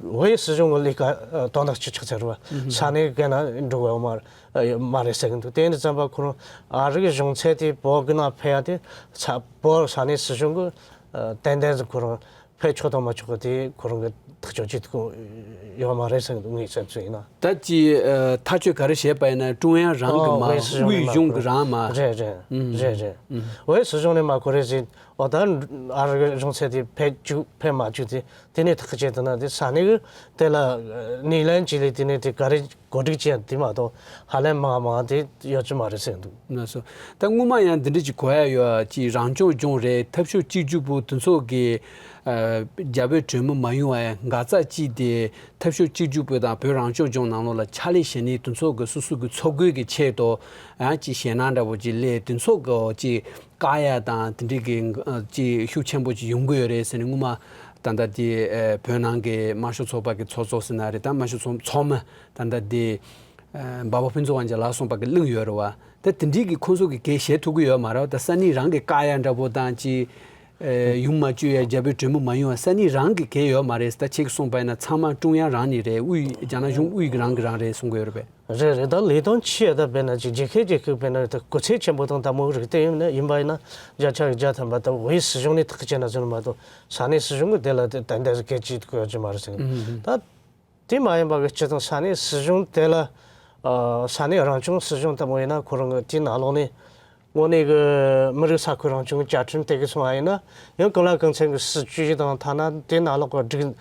བོད་སྲིད་གཞུང་གི་ལས་ཀ་དོན་དག་ཅིག་ཆགས་ཚར་བ། ས་གནས་གན་ན་འགྲོ་བ་མ་མ་རེད་ཟེར་གི་འདུག་དེ་འདྲ་ཙམ་པ་ཁོ་རང་ཨ་རིའི་གཞུང་ཚབ་དེ་བོད་གི་ནང་ཕེབས་ཡ་དེ་ས་བོད་ས་གནས་སྲིད་གཞུང་གི་ཏན་ཏན་ཟིག་ཁོ་རང་ཕེབས་ཆོག་དང་མ་ཆོག་གི་དེ་ཁོ་རང་གི་ཐག་གཅོད་བྱེད་ཐུབ་ཡོད་མ་རེད་ཟེར་གི་འདུག་ངའི་བསམ་ཚུལ་ཡིན་ན། ད་ཅི་ཐག་གཅོད་ག་རེ་བྱས་པ་ཡིན་ན་ཀྲུང་དབྱང་རང་གི་ཨོ་མ་དབུས་སྲིད་གཞུང་ནས་དབུས་མ་གཞུང་གི་རང་མ། རེད་རེད་རེད་རེད། བོད་སྲིད་གཞུང་ནས་མ་ཁོ་རེ་ཟིན། འོ་ད་ཨ་རི་གཞུང་ཚབ་དེ་ཕེབས་བཅུག་ཕེབས་མ་བཅུག་དེ་དེ་ནས་ཐག་བཅད་དུ་ན་དེ་ས་གནས་གི་དེ་ལ་ནི་ལན་ཅི་ལས་དེ་ནས་དེ་ག་རེ་གོ་སྒྲིག་བྱས་དེ་མ་གཏོགས་ཧ་ལམ་མང་མང་དེ་ཡོད་ཀྱི་མ་རེད་ཟེར་འདུག་ན་སོ། ད་སྔོན་མ་ཡང་འདི་འདྲ་ཅིག་གོ་ཡ་ཡོད་ཅིག་རང་སྐྱོང་ལྗོངས་རེད། འཐབ་ཕྱོགས་གཅིག་གྱུར་པུའུ་དེ་ཚོ་གི་རྒྱ་བོད་གྲོས་མོལ་མ་ཡོང་བ་འགག་རྩ་གཅིག་དེ་འཐབ་ཕྱོགས་གཅིག་གྱུར་པུའུ་དང་བོད་རང་སྐྱོང་ལྗོངས་ནང་ལོགས་ལ་ཕྱག་ལས་བྱེད་ནི་དེ་ཚོ་གི་སོ་སོ་གི་ཚོགས་སྒོའི་གི་ཆེད་དུ་ཡང་ཅིག་ཞེད་སྣང་འདྲ་པོ་ཅིག་སླེབས་དེ་ཚོ་གི་ཅིག་བཀག་ཡ་དང་དེ་འདྲའི་གི་ཅིག་ཤུགས་ཆེན་པོ་ཅིག་ཡོང་གི་ཡོད་རེད་ཟེར་ནས་སྔོན་མ་ད་ལྟ་དེ་བོད་ནང་གི་དམར་ཤོག་ཚོགས་པ་གི་ཚོགས་གཙོ་ཟེར་ན་རེད། ད་དམར་ཤོག་ཚོགས་ཚོགས་མི་ད་ལྟ་དེ་འབའ་པ་ཕུན་ཚོགས་དབང་རྒྱལ་ལགས་གསུངས་པ་གི་གླེང་ཡོད་རེད་བ། ད་དེ་འདྲའི་གི་ཁོང་ཚོ་གི་གལ་བཞེས་ཐུབ་ཀྱི་ཡོད་མ་རེད་བ། ད་ས་གནས་རང་གི་བཀག་ཡ་འདྲ་པོ་དང་ཅིག་ཡོང་མ་བཅུག་ཡ། རྒྱ་བོད་གྲོས་མོལ་མ་ཡོང་བ་ས་གནས་རང་གི་གལ་ཡོད་མ་རེད། ད་ཁྱེད་ཀྱིས་གསུངས་པ་ཡིན་ན་ཚང་མ་ཀྲུང་དབྱང་རང་ནས་རེད། དབུས་རྒྱ་ནག་གཞུང་དབུས་ཀྱི་རང་གི་རང་རེད་གསུང་གི་ཡོད་རེད་པས། རེད་རེད། ད་ལས་དོན་ཆེ་ད་དཔེར་ན་ཅིག་རྒྱལ་ཁབ་རྒྱལ་ཁབ་དཔེར་ན་ད་སྐུ་ཚེགས་ཆེན་པོ་དང་དམ་པོ་རིགས་དེ་ཡིན་ན་ཡིན་པ་ཡིན་ན་བརྒྱ་ཆ་བརྒྱ་ཐམ་པ་ད་བོད་སྲིད་གཞུང་ནས་ཐག་བཅད་ན་ཟེར་མ་གཏོགས་ས་གནས་སྲིད་གཞུང་གི་དེ་ལ་དེ་ཏན་ཏན་སྐད་ཅིག་ཐུག་ཡོད་ཀྱི་མ་རེད་ཟེར། ད་དེ་མ་ཡིན་པ་གི་སྤྱི་དང་ས་གནས་སྲིད་གཞུང་དེ་ལ་ས་གནས་རང་སྐྱོང་སྲིད་གཞུང་དམ་པོ་ཡིན་ན་ཁོ་རང་གི་དེའི་ནང་ལོགས་ནས་དངོས་གནས་གི་མི་རིགས་ས་ཁུལ་རང་སྐྱོང་གི་བཅའ་ཁྲིམས་དེ་གི་སོང་བ་ཡིན་ན་ཡང་གང་ལ་གང་འཚམ་གི་སྲིད་ཇུས་དང་ཐ་ན་དེ་ནང་ལོགས་གི་སྒྲིག་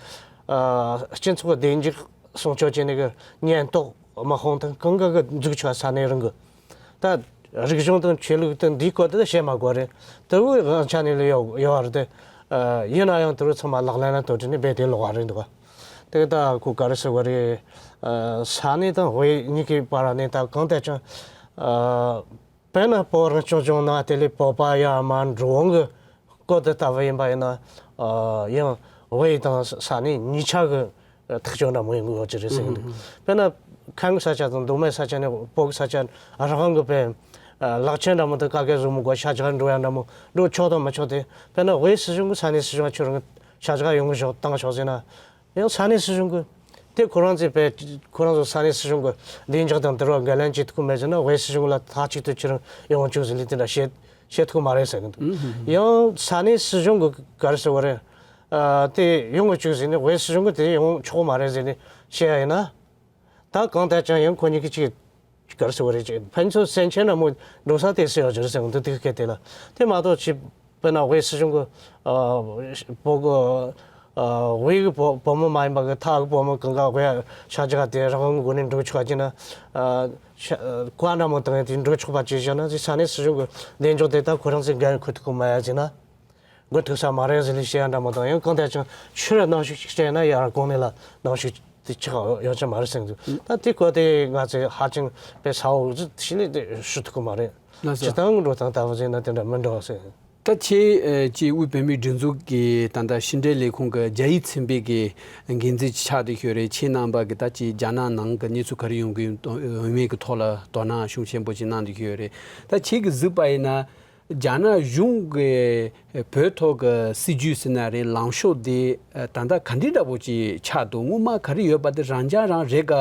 སྤྱི་ཚོགས་བདེ་འཇགས་སྲུང་སྐྱོབ་བྱས་ནས་གི་ཉེན་རྟོག་དམག་དཔུང་དང་གང་ག་གི་འཛུགས་ཆོག་ས་གནས་རང་གི་ད་རིག་གཞུང་དང་ཆོས་ལུགས་དང་འདིའི་སྐོར་དེ་བཤད་མ་དགོས་རེད། དེ་བོའི་དབང་ཆ་ནས་ལ་ཡོད་ཡོད་བ་རེད་དེ། ཡིན་ན་ཡང་དེ་བོ་ཚང་མ་ལག་ལེན་ལ་གཏོང་དུས་ནས་རྦད་དེ་ལོག་པ་རེད་འདུག་ག་དེ་ད་ཁོ་ག་རེ་ཟེར་བ་རེད། ས་གནས་དང་བོད་གཉིས་ཀྱི་བར་ནས་ད་གང་ལྟར་ཀྱང་། དཔེར་ན་བོད་རང་སྐྱོང་ལྗོངས་ནང་དེ་ལས་བོད་པ་ཡར་མར་འགྲོ་འོང་གི་སྐོར་དེ་ལྟ་བུ་ཡིན་པ་ཡིན་ན། ཡང་བོད་དང་ས་གནས་གཉིས་ཆ་གི་ཐག་གཅོད་འདྲ་མོ་ཡིན་དགོས་ཀྱི་རེད་ཟེར་གི་འདུག་དཔེར་ན་ ཁམས་ས་ཆ་དང་མདོ་སྨད་ས་ཆ་ནས་བོད་ཀྱི་ས་ཆ་རང་དབང་གི་དཔེ་ལག་ཆ་འདྲ་མོ་དང་ཀ་ཀའི་བཟོ་མོ་གོ་ཤ་ཇག་འགྲོ་ཡ་འདྲ་མོ་འགྲོ་ཆོག་དང་མི་ཆོག་དེ་དཔེར་ན་དབུས་སྲིད་གཞུང་གི་ས་གནས་སྲིད་གཞུང་ཁྱོད་རང་ཤ་ཇག་ཡོང་གི་ཞོག་བཏང་ཞོག་ཟེར་ན། ཡང་ས་གནས་སྲིད་གཞུང་གི་དེ་ཁོ་རང་ཚོའི་དཔེ་ཁོ་རང་ཚོ་ས་གནས་སྲིད་གཞུང་གི་བདེ་འཇགས་དང་འདྲ་བ་འགན་ལེན་བྱེད་ཐུབ་ཀྱི་མེད་ཟེར་ན། དབུས་སྲིད་གཞུང་ལ་མཐའ་གཅིག་ཏུ་ཁྱེད་རང་ཡོང་བཅུག་ཟེར་ལས་དེ་འདྲ་བཤད་བཤད་ཐུབ་ཀྱི་མ་རེད་ཟེར་གི་འདུག། ཡང་ས་གནས་སྲིད་གཞུང་གི་ག་རེ་ཟེར་བ་རེད། ཨ། དེ་ཡོང་བཅུག་ཟེར་ནས་དབུས་སྲིད་གཞུང་གི་དེ་ཡོང་ཆོག་གི་མ་རེད་ཟེར་ནས་བཤད་ཡ་ཡིན་ན། ད་གང་ལྟར་ཀྱང་ཡང་ཁོ་གཉིས་ཀྱི་ཅིག་ག་རེ་ཟེར་བ་རེད། ཅིག་ཕན་ཚུན་སེམས་ཅན་ན་མོ་འགྲོ་ས་དེ་སེ་ཡོད་ཅེས་ཟེར་འདུག། དེ་ག་དེ་ལ་དེ་མ་གཏོགས་ཅིག་དཔེར་ན་དབུས་སྲིད་གཞུང་གི་ཨ་བོད་གི་ཨ་དབུས་ཀྱི་བོད་བོད་མི་མ་ཡིན་པ་གི་མཐའ་གི་བོད་མི་གང་ག་དབུས་ཤ་ཇག་དེ་རང་དབང་གི་སྒོ་ནས་འགྲོ་ཆོག་གི་ན། ཨ་ཤ་བཀའ་འདྲ་མོ་བཏང་ཡ་དེ་འགྲོ་ཆོག་པ་བྱས་བཞག་ན། དེ་ས་གནས་སྲིད་གཞུང་གི་བདེ་འཇགས་དེ་ད་ཁོ་རང་ཚོའི་འགན་འཁུར་ཐུབ་ཀྱི་མ་ཡ་ཟེར་ན། མགོ་ཐུག་ས་མ་རེད་ཟེར་ལས་བཤད་ཡ་འདྲ་མོ་དང་། ཡང་གང་ལྟར་ཀྱང་ཕྱིར་གནོན་ཤུགས་ཤིག་སྤྲད་ན་ཡར་གོང་ནས་ལ་གནོན་ཤུགས་དེ་ཆགས་ཡོང་ཆ་མ་རེད་ཟེར་འདུག། ད་དེ་སྐོར་དེ་ང་ཚོས་ཧ་ཅང་དཔེ་ས་འོག་ཅི་ཞིག་ནས་དེ་ཞུ་ཐུབ་ཀྱི་མ་རེད། ལགས་སོ། སྤྱིར་བཏང་འགྲོ་སྟངས་ལྟ་བུ་ཟེར་ན་དེ་འདྲ་མི་འགྲོ་ཟེར། ད་ཁྱེད་ཀྱིས་དབུས་བོད་མིའི་སྒྲིག་འཛུགས་ཀྱི་ད་ལྟ་ཕྱི་འབྲེལ་ལས་ཁུངས་ཀྱི་རྒྱ་ཡིག་ཚན་པའི་གི་འགན་འཛིན་ཆགས་བསྡད་ཡོད་རེད། ཁྱེད་རྣམ་པ་གི་ད་ཅིག་རྒྱ་ནག་ནང་གི་གནས་ཚུལ་ག་རེ་ཡོང་གི་ཡོད་མེད་ཀྱི་ཐོག་ལ་དོ་སྣང་ཤུགས་ཆེན་པོ་ཅིག་གནང་བསྡད་ཡོད་རེད། ད་ཁྱེད་ཀྱིས་གཟིགས་པ་ཡིན་ན། རྒྱ་ནག་གཞུང་གི་བོད་ཐོག་གི་སྲིད་ཇུས་ཟེར་ན་རེད། ལངས་ཕྱོགས་དེ་ད་ལྟ་ག་འདྲ་འདྲ་པོ་ཅིག་ཆགས་འདུག། སྔོན་མ་ག་རེ་ཡོད་པ་དེ་རང་འཇགས་རང་རེད་ག་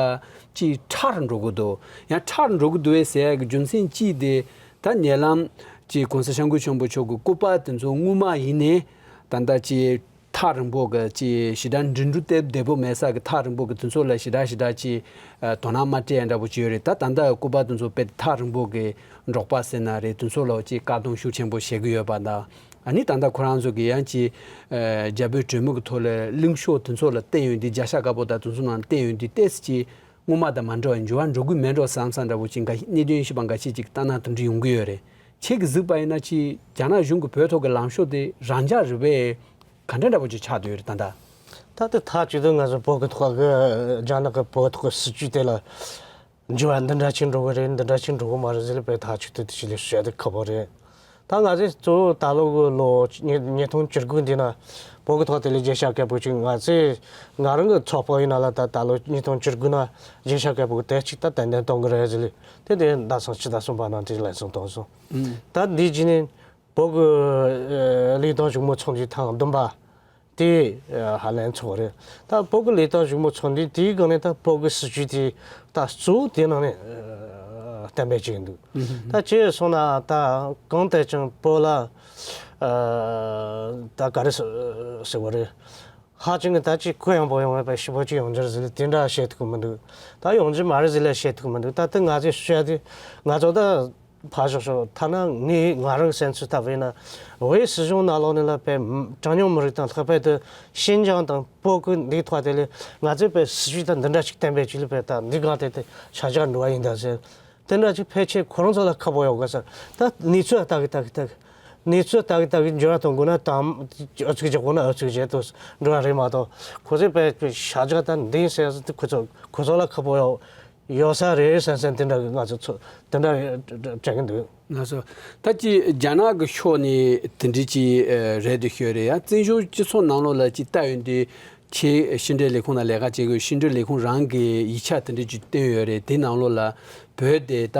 ཅིག་ཁྲ་རུ་འགྲོ་གི་འདུག། ཡང་ཁྲ་རུ་འགྲོ་གི་འདུག་བས་ཟེར་ཡ་གི་རྒྱུ་མཚན་གཅིག་དེ། ད་ཉེ་ལམ་ཅིག་གོང་ས་སྐྱབས་མགོན་ཆེན་པོ་མཆོག་གི་སྐུ་པར་དེ་ཚོ་སྔོན་མ་ཡིན་ནའི་ད་ལྟ་ཅིག་ཐག་རིང་པོ་གི་ཅིག་ཞེ་དྲག་འགྲིམ་འགྲུལ་དེ་བདེ་པོ་མེད་ས་གི་ཐག་རིང་པོ་གི་དེ་ཚོ་ལ་ཞེ་དྲག་ཞེ་དྲག་ཅིག་ཨ་དོ་སྣང་མ་སྤྲད་ཡ་འདྲ་པོ་ཅིག་ཡོད་རེད། ད་ད་ལྟ་སྐུ་པར་དེ་ཚོ་དཔེ་ཐག་རིང་པོ་གི་འབྲོག་པ་ཟེར་ན་རེད། དེ་ཚོ་ལ་ཅིག་བཀག་སྡོམ་ཤུགས་ཆེན་པོ་བྱེད་ཀྱི་ཡོད་པ་དང་། ཨ་ནི་ད་ལྟ་ཁོ་རང་ཚོ་གི་ཡང་ཅིག་ཨ་རྒྱ་བོད་གྲོས་མོལ་གི་ཐོག་ལ་གླེང་ཕྱོགས་དེ་ཚོ་ལ་བལྟས་ཡོང་དུས། བརྒྱ་ཆ་དཀར་པོ་དང་དེ་ཚོ་ནང་བལྟས་ཡོང་དུས་ཏོག་ཙམ་ཅིག་སྔོན་མ་དང་མ་འདྲ་བ་འགྱུར་བ་འགྲོ་གི་མེད་འགྲོ་བསམ་བསམ་འདྲ་པོ་ཅིག་འགའ་གནད་དོན་ཞིག་པ་འགའ་ཤས་ཅིག་ལྟ་ན་དེ་འདྲ་ཡོང་གི་ཡོད་རེད། ཁྱེད་ཀྱིས་གཟིགས་པ་ཡིན་ན་ཅིག་རྒྱ་ནག་གཞུང་གི་བོད་ཐོག་གི་ལངས་ཕྱོགས་དེ་རང་འཇགས་རེད་པས། ག་འདྲ་འདྲ་པོ་ཅིག་ཆགས་བསྡད་ཡོད་རེད་ད་ལྟ། ད་ལྟ་ཐག་གཅོད་དུ་ང་ཚོ་བོད་ཀྱི་ཐོག་གི་རྒྱ་ནག་གི་བོད་ཐོག་གི་སྲིད་ཇུས་དེ་ལ་འགྱུར་བ་འདི་འདྲ་ཅིག་འགྲོ་གི་རེད། འདི་འདྲ་ཅིག་འགྲོ་གི་མ་རེད་ཟེར་ལ་དཔེ་ཐག་གཅོད་དུ་དེ་ཅི་ལས་བཤད་དུ་ཁག་པོ་རེད། ད་ང་ཚོས་གཙོ་བོ་ད་ལོ་གི་ལོ་ཉིས་ཉིས་སྟོང་བཅུ་དགུ་འདི་ན་བོད་ཀྱི་ཐོག་དེ་ལས་བརྗེད་བྱ་སྐད་པོ་ཅིག་ང་ཚོས་ང་རང་གི་ཚོགས་པ་ཡིན་ན་ལ་ད་ད་ལོ་ཉིས་སྟོང་བཅུ་དགུ་ན་བརྗེད་བྱ་སྐད་པོ་དེ་གཅིག་ད་ཏན་ཏན་གཏོང་གི་རེད་ཟེར་ལས་དེ་དེ་ཟླ་ཚང་ཕྱི་ཟླ་གསུམ་པ་ནང་དེ་ལས་སོང་གཏོང་སོང་། ད་འདི་རྗེས་ནས་བོད་ཀྱི་ཨ་ལས་དོན་བཞུགས་མོལ་ཚོགས་འདུའི་ཐེངས་བདུན་པ་དེ་ཨ་ཧ་ལས་ཚོགས་རེད། ད་བོད་ཀྱི་ལས་དོན་བཞུགས་མོལ་ཚོགས་འདུ་དེའི་སྒང་ནས་ད་བོད་ཀྱི་སྲིད་ཇུས་དེ་ད་གཙོ་བོ་དེ་ནང་ནས་ཨ་གཏན་འབེབས་བྱས་འདུག། ད་བྱས་སོང་ན་ད་གང་ལྟར་ཀྱང་བོད་ལ་ཨ་ད་ག་རེ་ཟེར་བ་རེད། ཧ་ཅང་གི་ད་ཅིག་གུ་ཡངས་པོ་ཡོང་བའི་ཞིབ་པོ་ཅིག་ཡོང་རྒྱུ་རེད་ཟེར་དེ་འདྲ་བཤད་ཐུབ་ཀྱི་མི་འདུག། ད་ཡོང་རྒྱུ་མ་རེད་ཟེར་ལ་བཤད་ཐུབ་ཀྱི་མི་འདུག། ད་ལྟ་ང་ཚོས་བཤད་དུས་ང་ཚོ་ད་ཕར་ཞོག་ཞོག་ཐ་ན་ངས་ང་རང་སེམས་ཚོར་ལྟ་བས་ན་བོད་སྲིད་གཞུང་ནང་ལོགས་ནས་ལ་དཔེ་གྲངས་ཉུང་མི་རིགས་དང་ལྷག་པར་དུ་ཤིན་ཅང་དང་བོད་ཀྱི་འདིའི་ཐོག་དེ་ལས་ང་ཚོས་དཔེ་སྲིད་ཇུས་དང་འདི་འདྲ་ཞིག་གཏན་འབེབས་བྱས་ལ་དཔེ་ད་འདི་གང་དེ་དེ་བྱ་བཞག་འགྲོ་བ་ཡིན་ད་ཟེར། དེ་འདྲ་ཅིག་ཕལ་ཆེར་ཁོ་རང་ཚོ་ལ་ཁག་པོ་ཡོད་ག་ས། ད་གནས་ཚུལ་ལྟ་གི་ལྟ་གི་ལྟ་གི་གནས་ཚུལ་ལྟ་གི་ལྟ་གི་འགྱུར་བ་གཏོང་དགོས་ན་དང་ཨུ་ཚུགས་བྱེད་དགོས་ན་ཨུ་ཚུགས་བྱེད་དུ་འགྲོ་བ་རེད་མ་གཏོགས། ཁོ་ཚོས་དཔེ་བྱ་བཞག་ད་འདི་ཟེར་ཟེར་དུས་ཁོ་ཚོ་ཁོ་ཚོ་ལ་ཁག་པོ་ཡོད་ཡོད་ས་རེད་བསམ་བསམ་དེ་འདྲ་གི་ང་ཚོ་ཚོ་དེ་འདྲ་དྲན་གི་འདུག། ང་ཚོ་ད་ཅི་རྒྱ་ནག་གི་ཕྱོགས་ནས་དེ་འདྲ་ཅིག་རེད་འདུག་ཤོད་རེད་ཡ། བཙན་བྱོལ་སྤྱི་ཚོགས་ནང་ལོགས་ལ་ཅིག་ལྟ་ཡོང་དུས། ཁྱེད་ཕྱི་འབྲེལ་ལས་ཁུངས་ནང་ལས་ཀ་བྱེད་དགོས། ཕྱི་འབྲེལ་ལས་ཁུངས་རང་གིས་ཡིག་ཆ་དེ་འདྲ་ཅིག་བཏོན་ཡོད་རེད། དེ་ནང་ལོགས་ལ་བོད་དེ་ད་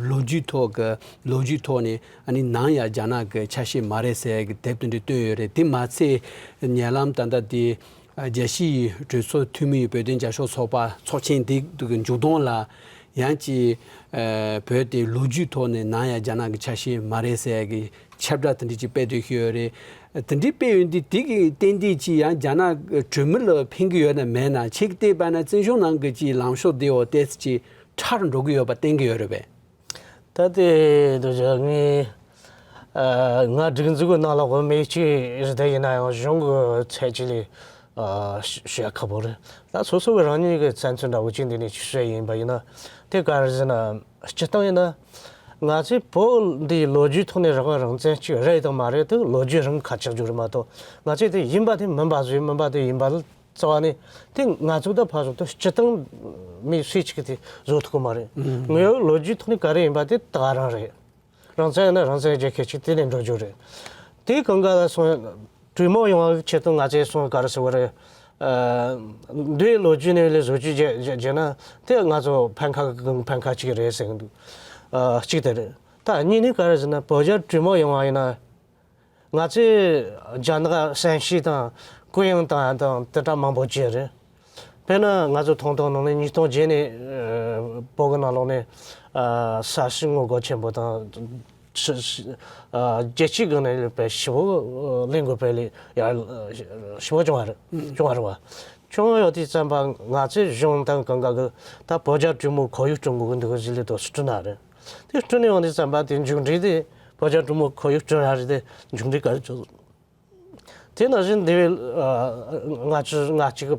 ལོ་རྒྱུས་ཐོག་གི་ལོ་རྒྱུས་ཐོག་ནས་ཨ་ནི་ནམ་ཡང་རྒྱ་ནག་གི་ཆ་ཤས་མ་རེད་ཟེར་གི་དེབ་དེ་འདྲ་བཏོན་ཡོད་རེད། དེ་མ་ཚད་ཉེ་ལམ་ད་ལྟ་དེ་རྒྱལ་སྤྱིའི་གྲོས་ཚོགས་འཐུས་མིའི་བོད་དོན་རྒྱབ་སྐྱོར་ཚོགས་པ་ཚོགས་ཆེན་དེ་གི་མཇུག་སྡོམ་ལ་ཡང་ཅིག་བོད་དེ་ལོ་རྒྱུས་ཐོག་ནས་ནམ་ཡང་རྒྱ་ནག་གི་ཆ་ཤས་མ་རེད་ཟེར་གི་ཁྱབ་བསྒྲགས་དེ་འདྲ་ཅིག་སྤེལ་སྡོད་ཀྱི་ཡོད་རེད། དེ་འདྲའི་སྤེལ་ཡོང་དུས་དེ་གི་ཏན་ཏན་ཅིག་ཡང་རྒྱ་ནག་གྲོས་མོལ་ལ་ཕན་གི་ཡོད་ན་མེད་ན། ཁྱེད་ཀྱིས་བལྟས་པ་ན་བཙན་བྱོལ་ནང་གི་ཅིག་ལངས་ཕྱོགས་དེ་འོ་ཏོག་ཙམ་ཅིག་ཁྲ་རུ་འགྲོ་གི་ཡོད་པ་བསྟན་གི་ཡོད་རེད་པས། ད་དེ་དུ་ཇག་ངས་ང་སྒྲིག་འཛུགས་ཀྱི་ནང་ལོགས་ཀྱི་མི་གཅིག་རེད་དེ། ཡིན་ན་ཡང་གཞུང་གི་ཚད་ཅིག་ལས་ཞུ་ཡ་ཁག་པོ་རེད། ད་སོ་སོ་གི་རང་ཉིད་ཀྱི་བཙན་འཛུལ་འདྲ་བོ་ཅིག་འདི་ནས་ཞུ་ཡ་ཡིན་པ་ཡིན་ན། དེ་ག་རེ་ཟེར་ན། སྤྱིར་བཏང་ཡིན་ན། ང་ཚོས་བོད་འདིའི་ལོ་རྒྱུས་ཐོག་ནས་རང་དབང་རང་བཙན་ཅིག་རེད་དང་མ་རེད་དེ་ལོ་རྒྱུས་རང་ཁ་ཆག་རྒྱུ་རེད་མ་གཏོགས། ང་ཚོས་དེ་ཡིན་པ་དེ་མིན་པ་བཟོས། མིན་པ་དེ་ཡིན་པ་རྩ་བ་ནས་དེ་ང་ཚོ་ད་ཕར་ཞོག་ད་སྤྱིར་བཏང་མི་སུས་ཅིག་གིས་དེ་བཟོ་ཐུབ་ཀྱི་མ་རེད། དངོས་ཡོད་ལོ་རྒྱུས་ཐོག་ནས་ག་རེ་ཡིན་པ་དེ་ད་ག་རང་རེད། རང་བཙན་ཡིན་ན་རང་བཙན་རྒྱལ་ཁབ་ཅིག་དེ་ནས་འགྲོ་རྒྱུ་རེད། དེ་གང་ག་ལ་སོང་གྲོས་མོལ་ཡོང་བའི་ཆེད་དུ་ང་ཚོས་སོང་ག་རེ་ཟེར་བ་རེད། ཨ། འདིའི་ལོ་རྒྱུས་ནས་ལས་བཟོ་བཅོས་བྱས་བྱས་བྱས་ན་དེ་ང་ཚོ་ཕན་ཁ་གི་ཕན་ཁ་གཅིག་རེད་ཟེར་གི་འདུག་ཨ། གཅིག་དེ་རེད། ད་གཉིས་ནི་ག་རེ་ཟེར་ན་བོད་རྒྱ་གྲོས་མོལ་ཡོང་བ་ཡིན་ན། ང་ཚོས་རྒྱ་ནག་བསམ་ཤེས་དང་གུ་ཡངས་བཏང་ཡ་དང་དེ་འདྲ་མང་པོ་བྱས་རེད། དཔེར་ན་ང་ཚོ་མཐོང་མཐོང་ནང་ནས་ཉིས་སྟོང་བརྒྱད་ནས་ཨ། བོད་ཀྱི་ནང་ལོགས་ནས་ཨ། ས་ཞིང་ངོ་རྒོལ་ཆེན་པོ་དང་ཆུ་ཨ། རྒྱལ་སྤྱིའི་སྒང་ནས་དཔེ་ཞེ་པོ་ལས་འགུལ་སྤེལ་ལས་ཡར་ཞེ་པོ་བྱུང་བ་རེད། བྱུང་བ་རེད་བ། བྱུང་ཡོད་དུས་ཙམ་པ་ང་ཚོའི་གཞུང་དང་གང་ག་གི་ད་བོད་རྒྱ་གྲོས་མོལ་ཁོར་ཡུག་བསྐྲུན་དགོས་ཀྱི་འདུག་ཟེར་ལས་དོ་སུ་བསྐྲུན་ན་རེད། དེ་བསྐྲུན་ནས་ཡོང་དུས་ཙམ་པ་དེ་མཇུག་འབྲས་དེ་བོད་རྒྱ་གྲོས་མོལ་ཁོར་ཡུག་བསྐྲུན་ཡ་རེད་དེ་མཇུག་འབྲས་ག་རེ་བྱུང་། དེ་ནང་བཞིན་འདས་པའི་ལྔ་བཅུ་ང་གཅིག་གི་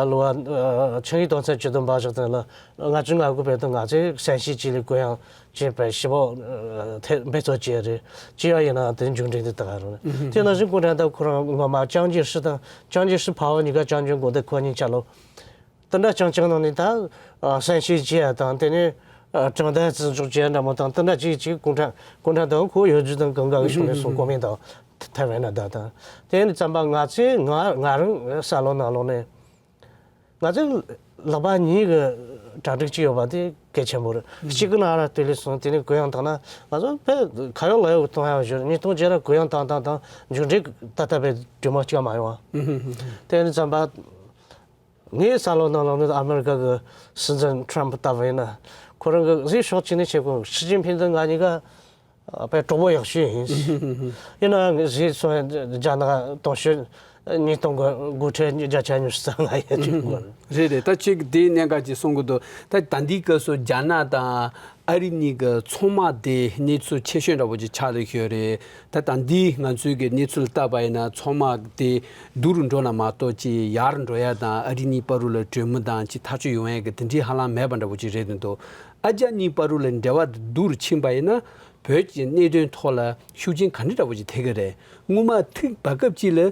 ལོ་བ་ཆིངས་ཡིག་དོན་ཚན་བཅུ་བདུན་པ་བཞག་སྟེ་ལ་ལྔ་བཅུ་ང་དགུ་བར་དུ་ང་ཚོས་བསམ་ཤེས་ཀྱི་ལས་གུ་ཡངས་ཅེས་པའི་ཞིབ་འབད་འབད་རྩོལ་བྱས་རེད། ཅི་ཡང་ཡིན་ན་དེ་མཇུག་འབྲས་འདི་ལྟ་ག་རུ་རེད། དེ་ནང་བཞིན་ཀུན་ཀྲང་ཏཱ་ཁོ་རང་ངོ་མ་ཅང་ཅེ་ཧྲི་དང་ཅང་ཅེ་ཧྲི་ཕ་བོ་གཉིས་ཀ་ཅང་ཅེ་གོ་དེ་ཁོ་གཉིས་ཆ་ལོ། དེ་འདྲ་ཅང་ཅང་ནང་ནས་ད་བསམ་ཤེས་བྱས་ཡ་དང་དེ་ནས་དྲང་བདེན་བརྩི་འཇོག་བྱས་ཡ་འདྲ་མོ་དང་དེ་འདྲ་ཅིག་ཅིག་ཀུན་ཀྲང་ཀུན་ཀྲང་ཏཱ་ཁོ་ཡོད་རྒྱུ་དང་གང་ག་གི་ཕྱོགས་ནས་སོང་གོ་མིན་དང་ཐ་ཐ་བས་ན་ད་དང་དེ་ནས་ཙམ་པ་ང་ཚོས་ང་ང་རང་ས་ལོ་ནང་ལོགས་ནས། ང་ཚོས་ལག་པ་གཉིས་ཀྱི་གྲ་སྒྲིག་ཅིག་ཡོད་པ་དེ་གལ་ཆེན་པོ་རེད། གཅིག་གི་ནང་ར་དེ་ལས་སོང་དེ་ནས་གུ་ཡངས་བཏང་ན་ང་ཚོ་དཔེ་ཁ་ཡོག་ལག་ཡོག་གཏོང་ཡག་ཞོར་ཉིས་སྟོང་བརྒྱད་ར་གུ་ཡངས་བཏང་བཏང་བཏང་མཇུག་འབྲས་ད་ལྟ་བའི་གྲོས་མོལ་གཅིག་མ་ཡོང་བ། དེ་ནས་ཙམ་པ་ངའི་ས་ལོ་ནང་ལོགས་ནས་ཨ་མེ་རི་ཀ་གི་སྲིད་འཛིན་ཁྲམ་ཕུ་ལྟ་བུ་ཡིན་ན་ཁོ་རང་གི་གཟིགས་ཕྱོགས་གཅིག་ནས་བྱེད་དགོས། ཞི་ཅིན་ཕིང་དང་ང་གཉིས་ཀ་དཔེ་གྲོགས་པོ་ཡག་ཤོས་ཡིན། ཡིན་ནའང་ངས་གཟིགས་སོང་རྒྱ་ནག་གཏོང་ཤོས་ཉིས་སྟོང་དགུ་དགུ་ཁྲི་བརྒྱ་ཆ་ཉི་ཤུ་རྩ་ལྔ་ཡན་ཆོད་དགོས། རེད་རེད། ད་ཅིག་དེའི་གནད་འགག་ཅིག་གསུང་གི་འདུག་ད་ད་ལྟའི་སྐབས་སུ་རྒྱ་ནག་དང་ཨ་རི་གཉིས་ཀྱི་ཚོང་དམག་དེ་གནས་ཚུལ་ཆེ་ཤོས་འདྲ་པོ་ཅིག་ཆགས་ལ་ཤོད་རེད། ད་ད་ལྟའི་ང་ཚོའི་གི་གནས་ཚུལ་ལྟ་བ་ཡིན་ན་ཚོང་དམག་དེ་སྡུག་རུ་འགྲོ་ན་མ་གཏོགས་ཅིག་ཡར་འགྲོ་ཡ་དང་ཨ་རི་གཉིས་བར་དུ་ལ་གྲོས་མོལ་དང་ཅིག་ཐག་གཅོད་ཡོང་ཡ་གི་དེ་འདྲའི་ཧ་ལམ་མེད་པ་འདྲ་པོ་ཅིག་རེད་འདུག་ཨ་རྒྱ་གཉིས་བར་དུ་ལ་འབྲེལ་བ་སྡུག་རུ་ཕྱིན་པ་ཡིན་ན། བོད་ཀྱི་གནད་དོན་ཐོག་ལ་ཤུགས་རྐྱེན་ག་འདྲ་འདྲ་པོ་ཅིག་ཐེབས་ཀྱི་རེད། སྔོན་མ་ཐིག་བར་སྐབས་ཅིག་ལ་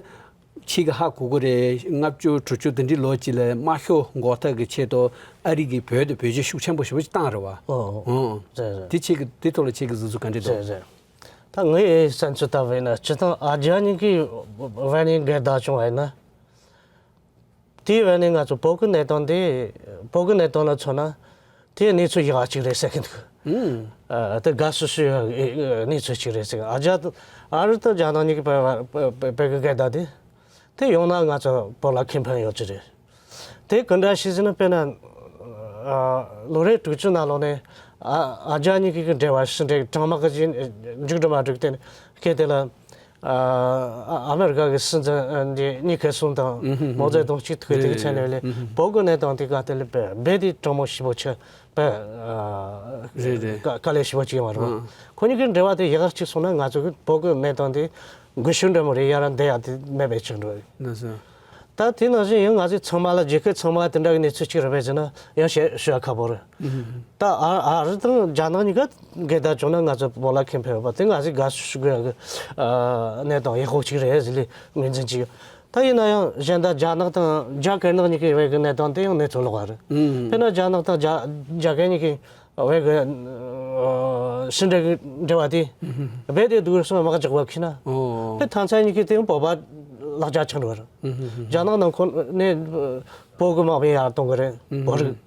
ཁྱེད་ཀྱིས་ཧ་གོ་གི་རེད། ལྔ་བཅུ་དྲུག་ཅུ་དེ་འདྲའི་ལོ་ཅིག་ལ་དམར་ཤོག་འགོག་ཐབས་ཀྱི་ཆེད་དུ་ཨ་རི་གིས་བོད་དུ་བེད་སྤྱོད་ཤུགས་ཆེན་པོ་ཞེ་པོ་ཅིག་བཏང་རེད་བ། ཨོ་ཨོ། ཨོ། རེད་རེད། དེ་ཁྱེད་ཀྱི་དེ་ཐོག་ལ་ཁྱེད་ཀྱི་གཟིགས་ཚུལ་ག་འདྲ་འདུག་རེད་རེད། ད་ངའི་བསམ་ཚུལ་ལྟ་བུ་ཡིན་ན་སྤྱིར་བཏང་ཨ་རྒྱ་གཉིས་ཀྱི་བར་ནས་འགལ་ཟླ་བྱུང་བ་ཡིན་ན། དེའི་བར་ནས་ང་ཚོ་བོད་ཀྱི་གནས་སྟངས་དེ་བོད་ཀྱི་གནས་སྟངས་ལ་མཚོན་ན་དེ་གནས་ཚུལ་ཡག་གཅིག་རེད་ཟེར་གི་འདུག་ཨུམ། ཨ། དེ་དགའ་བསུ་ཞུ་ཡག་གནས་ཚུལ་གཅིག་རེད་ཟེར་གི། ཨ་རྒྱ་ཨ་རི་དང་རྒྱ་ནག་གཉིས་ཀྱི་བར་བར་བར་གྱི་འགལ་ཟླ་དེ་དེ་ཡོང་ན་ང་ཚོ་བོད་ལ་ཁེ་ཕན་ཡོད་ཀྱི་རེད། དེ་ག་འདྲ་ཞིག་ཟེར་ན་དཔེར་ན་ཨ། ལོ་རེ་དྲུག་ཅུ་ནང་ལོགས་ནས་ཨ་ཨ་རྒྱ་གཉིས་ཀྱི་འབྲེལ་བ་ཕྱི་འབྲེལ་གྲང་དམག་གི་མཇུག་འགྲིལ་མ་འགྲིག་དེ་སྐད་དེ་ལ། ཨ་ཨ་མེ་རི་ཀ་གི་སྲིད་འཛིན་འདི་ཉི་ཁེ་སུང་དང་མའོ་ཙེ་ཏུང་གཅིག་ཐུག་དེ་གི་མཚན་ནས་ལས་བོད་ཀྱི་གནས་སྟངས་དེ་ག་དེ་ལས་རྦད་དེ་དྲང་མོ་ཞེ་པོ་ཆེ་བས་རེད་རེད། དཀའ་ལས་ཞེ་པོ་ཅིག་ཡོང་བ་རེད། ཁོ་གཉིས་ཀྱི་འབྲེལ་བ་དེ་ཡག་གཅིག་སོང་ན་ང་ཚོ་གི་བོད་ཀྱི་གནས་སྟངས་དེ་འགུལ་ཤུགས་འདྲ་མོ་རེ་ཡར་འདེད་ཡག་དེ་མེད་པའི་ཆགས་འགྲོ་རེད། ད་དེ་ནང་བཞིན་ཡང་ང་ཚོའི་ཚང་མ་ལ་རྒྱལ་ཁབ་ཚང་མ་དེ་འདྲ་གི་གནས་ཚུལ་གཅིག་རེད་པས་ཟེར་ན་ཡང་བཤད་ཤོད་ཡ་ཁག་པོ་རེད། ད་ཨ་ཨ་རི་དང་རྒྱ་ནག་གཉིས་ཀ་འགལ་ཟླ་བྱུང་ན་ང་ཚོ་བོད་ལ་ཁེ་ཕན་ཡོད་པ་དེ་ང་ཚོས་དགའ་བསུ་ཞུ་དགོས་ཡག་གི་གནས་སྟངས་ཡག་པོ་གཅིག་རེད་ཟེར་ལས་ངོས་འཛིན་གྱི་ཡོད། ད་ཡིན་ན་ཡང་གཞན་དག་རྒྱ་ནག་དང་རྒྱ་སྐད་ནག་གཉིས་ཀའི་བར་གྱི་གནས་སྟངས་དེ་ཡང་གནས་ཚུལ་ལོགས་པ་རེད། དཔེར་ན་རྒྱ་ནག་དང་རྒྱ་རྒྱ་སྐད་གཉིས་ཀའི་བར་གྱི་ཕྱི་འབྲེལ་གྱི་འབྲེལ་བ་དེ་རྦད་དེ་སྡུག་རུ་སོང་བ་མ་གཅིག་པ་ཁྱི་ན། ཨོ། དེ་ཐང་ཚན་གཉིས་ཀའི་སྟེང་བོད་པ་ལག་ཆ་ཆགས་འགྲོ་བ་རེད། རྒྱ་ནག་ནང་ཁོ་ནས་བོད་ཀྱི་དམག་མི་ཡར་གཏོང་གི་རེད། བོད་རིགས།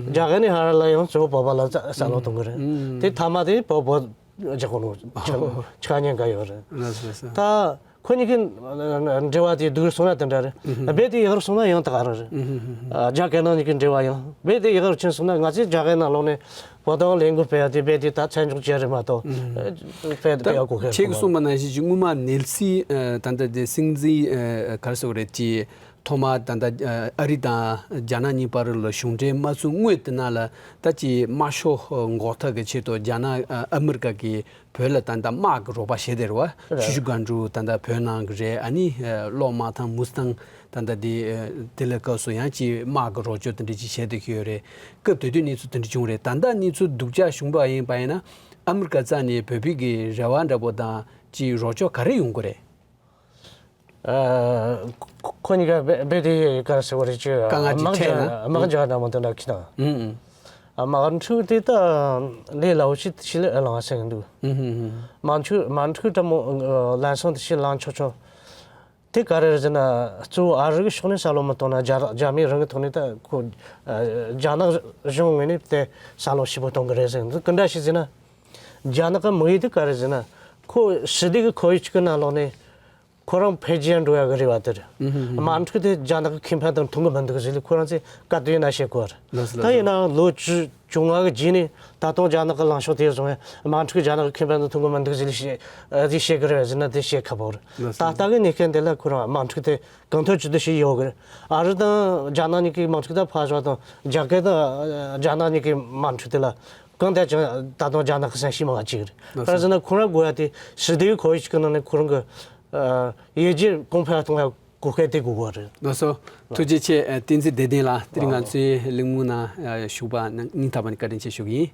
རྒྱ་སྐད་ནས་ཧ་ར་ལ་ཡང་གཙོ་བོ་བོད་པ་ལ་ས་ལོག་གཏོང་གི་རེད། དེ་ཐ་མ་དེ་བོད་བོད་རྒྱག་གོ་ནོ་ཆ་ཆ་ཉན་ག་ཡོད་རེད། ད་ཁོ་གཉིས་ཀྱི་འབྲེལ་བ་དེ་སྡུག་རུ་སོང་ན་དེ་འདྲ་རེད། རྦད་དེ་ཡག་རུ་སོང་ན་ཡང་ད་ག་རང་རེད། རྒྱ་སྐད་ནང་གཉིས་ཀྱི་འབྲེལ་བ་ཡང་རྦད་དེ་ཡག་རུ་ཕྱིན་སོང་ན་ང་ཚོས་རྒྱ་སྐད་ནང་ལོགས་ནས་བོད་དོན་ལས་འགུལ་སྤེལ་ཡ་དེ་རྦད་དེ་ད་མཚམས་འཇོག་བྱས་རེད་མ་གཏོགས་སྤེལ་སྤེལ་ཡ་གོ་ཁེལ་ཁྱེད་ཀྱིས་གསུངས་པ་ནང་བཞིན་གྱི་སྔོན་མ་ནེལ་སི་ད་ལྟ་དེ་སྲིད་འཛིན་ག་རེ་ཟེར་དགོས་རེད་ཀྱི། ཐོག་མ་ད་ལྟ་ཨ་རི་དང་རྒྱ་ནག་གཉིས་བར་ལ་གཞུང་འབྲེལ་མ་བཙུགས་སྔོན་དེ་ན་ལ་ད་ཅི་དམར་ཤོག་འགོག་ཐབས་ཀྱི་ཆེད་དུ་རྒྱ་ནག་ཨ་ཨ་མི་རི་ཀ་གིས་བོད་ལ་ད་ལྟ་དམག་གི་རོགས་པ་བྱས་ཏེ་རེད་བ། རེད། ཆུ་ཤུར་སྒང་དྲུག་ད་ལྟ་བོད་ནང་གི་རེད། ཨ་ནི་གློག་དམག་ཐང་མུ་སི་ཐང་ད་ལྟ་དེ་དེ་ལ་སྐབས་སུ་ཡང་ཅི་དམག་གི་རོགས་སྐྱོར་དེ་འདྲ་ཅིག་བྱས་ཏེ་ཡོད་རེད། སྐབས་དེ་དུས་གནས་ཚུལ་དེ་འདྲ་བྱུང་རེད། ད་ལྟ་གནས་ཚུལ་སྡུག་ཅག་བྱུང་བ་ཡིན་པ་ཡིན་ན་ཨ་མི་རི་ཀ་རྩ་ནས་བོད་པའི་གི་རེ་བ་འདྲ་པོ་དང་ཅི་རོགས་སྐྱོར་ག་རེ་ཡོང་གི་རེད། ཨ། ཁོ་གཉིས་ཀ་རྦད་རྦད་དེ་ག་རེ་ཟེར་བ་རེད་ཅེ། དཀའ་ངལ་ཅིག་འཕྲད་ན། དམག་རྒྱག་འདྲ་མོ་དེ་འདྲ་ཁྱི་དང་། ཨུམ་ཨུམ། ཨ། དམག་འཁྲུག་དེ་ད་ལས་སླ་བོ་ཞིག་ཞིག་ལས་ཨེ་ལང་ཟེར་གི་འདུག་ཨུམ་ཨུམ། དམག་འཁྲུག་དམག་འཁྲུག་འདྲ་མོ་ལམ་སང་དེ་ཞིག་ལངས་ཆོག་ཆོག་དེ་ག་རེ་རེད་ཟེར་ན། གཙོ་བོ་ཨ་རི་གི་ཕྱོགས་ནས་བསམ་བློ་མི་གཏོང་ན། རྒྱ་རྒྱ་མི་རང་གི་ཐོག་ནས་ད་ཁོ་ཨ་རྒྱ་ནག་གཞུང་ངོས་ནས་དེ་བསམ་བློ་ཞིབ་པོ་གཏོང་གི་རེད་ཟེར། འདི་ག་འདྲ་ཞིག་ཟེར་ན། རྒྱ་ནག་གི་དམིགས་ཡུལ་དེ་ག་རེ་ཟེར་ན། ཁོ་ཞི་བདེ་གི་ཁོར་ཡུག་ཅིག་གི་ནང་ལོགས་ནས་ཁོ་རང་འཕེལ་རྒྱས་འགྲོ་ཡག་གི་རེ་བ་དེ་རེད། དམག་འཁྲུག་དེ་རྒྱ་ནག་གི་ཁེ་ཕན་དང་མཐུན་གི་མི་འདུག་ཟེར་ལས་ཁོ་རང་ཚོས་ག་དུས་ཡིན་ན་བཤད་དགོས་རེད། ལགས་སོ། ད་ཡིན་ནའང་ལོ་བཅུ་བཅོ་ལྔ་གི་རྗེས་ནས་ད་དུང་རྒྱ་ནག་གི་ལངས་ཕྱོགས་དེ་བཟུང་བས། དམག་འཁྲུག་རྒྱ་ནག་གི་ཁེ་ཕན་དང་མཐུན་གི་མི་འདུག་ཟེར་ལས་བཤད་ཨ་དེ་བཤད་གི་རེད་ཟེར་ན། དེ་བཤད་ཁག་པོ་རེད། ལགས་ད་སོ། ལྟ་གི་གནས་སྐབས་འདི་ལ་ཁོ་རང་དམག་འཁྲུག་དེ་གང་ཐུབ་ཅི་ཐུབ་བྱས་ཡོད་གི་རེད། ཨ་རི་དང་རྒྱ་ནག་གཉིས་ཀའི་དམག་འཁྲུག་ད་ཕར་ཞོག་དང་། རྒྱ་སྐད་དང་རྒྱ་ནག་གཉིས་ཀའི་དམག་འཁྲུག་དེ་ལ་གང་ལྟར་ཀྱང་ད་དུང་རྒྱ་ནག་གི་སེམས་ཤུགས་མང་བ་གཅིག་རེད། ལགས་སོ། ག་རེ་ཟེར་ན་ཁོ་རང་དགོས་ཡ་དེ་ཞི་བདེའི་ཁོར་ཡུག་ཅིག་གི་ནང་ནས་ཁོ་རང་གི་ཨ་ཡར་རྒྱས་གོང་འཕེལ་གཏོང་ཡ་གོ་སྐབས་དེ་དགོས་གོ་རེད། ལགས་སོ། ཐུགས་རྗེ་ཆེ། ཨ་བསྟན་འཛིན་བདེ་ལྡན་ལགས། དེ་རིང་ང་ཚོའི་གླེང་མོལ་ནང་ཨ་ཞུགས་པ་གནང་སྙིང་ཐག་པ་ནས་བཀའ་དྲིན་ཆེ་ཞུ་གི་ཡིན།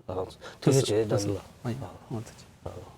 ཨ་ཐུགས་རྗེ་ཆེ། ལགས་སོ། ལགས་སོ། ཨ་ཡ། ཨ་ཐུགས་རྗེ་ཆེ།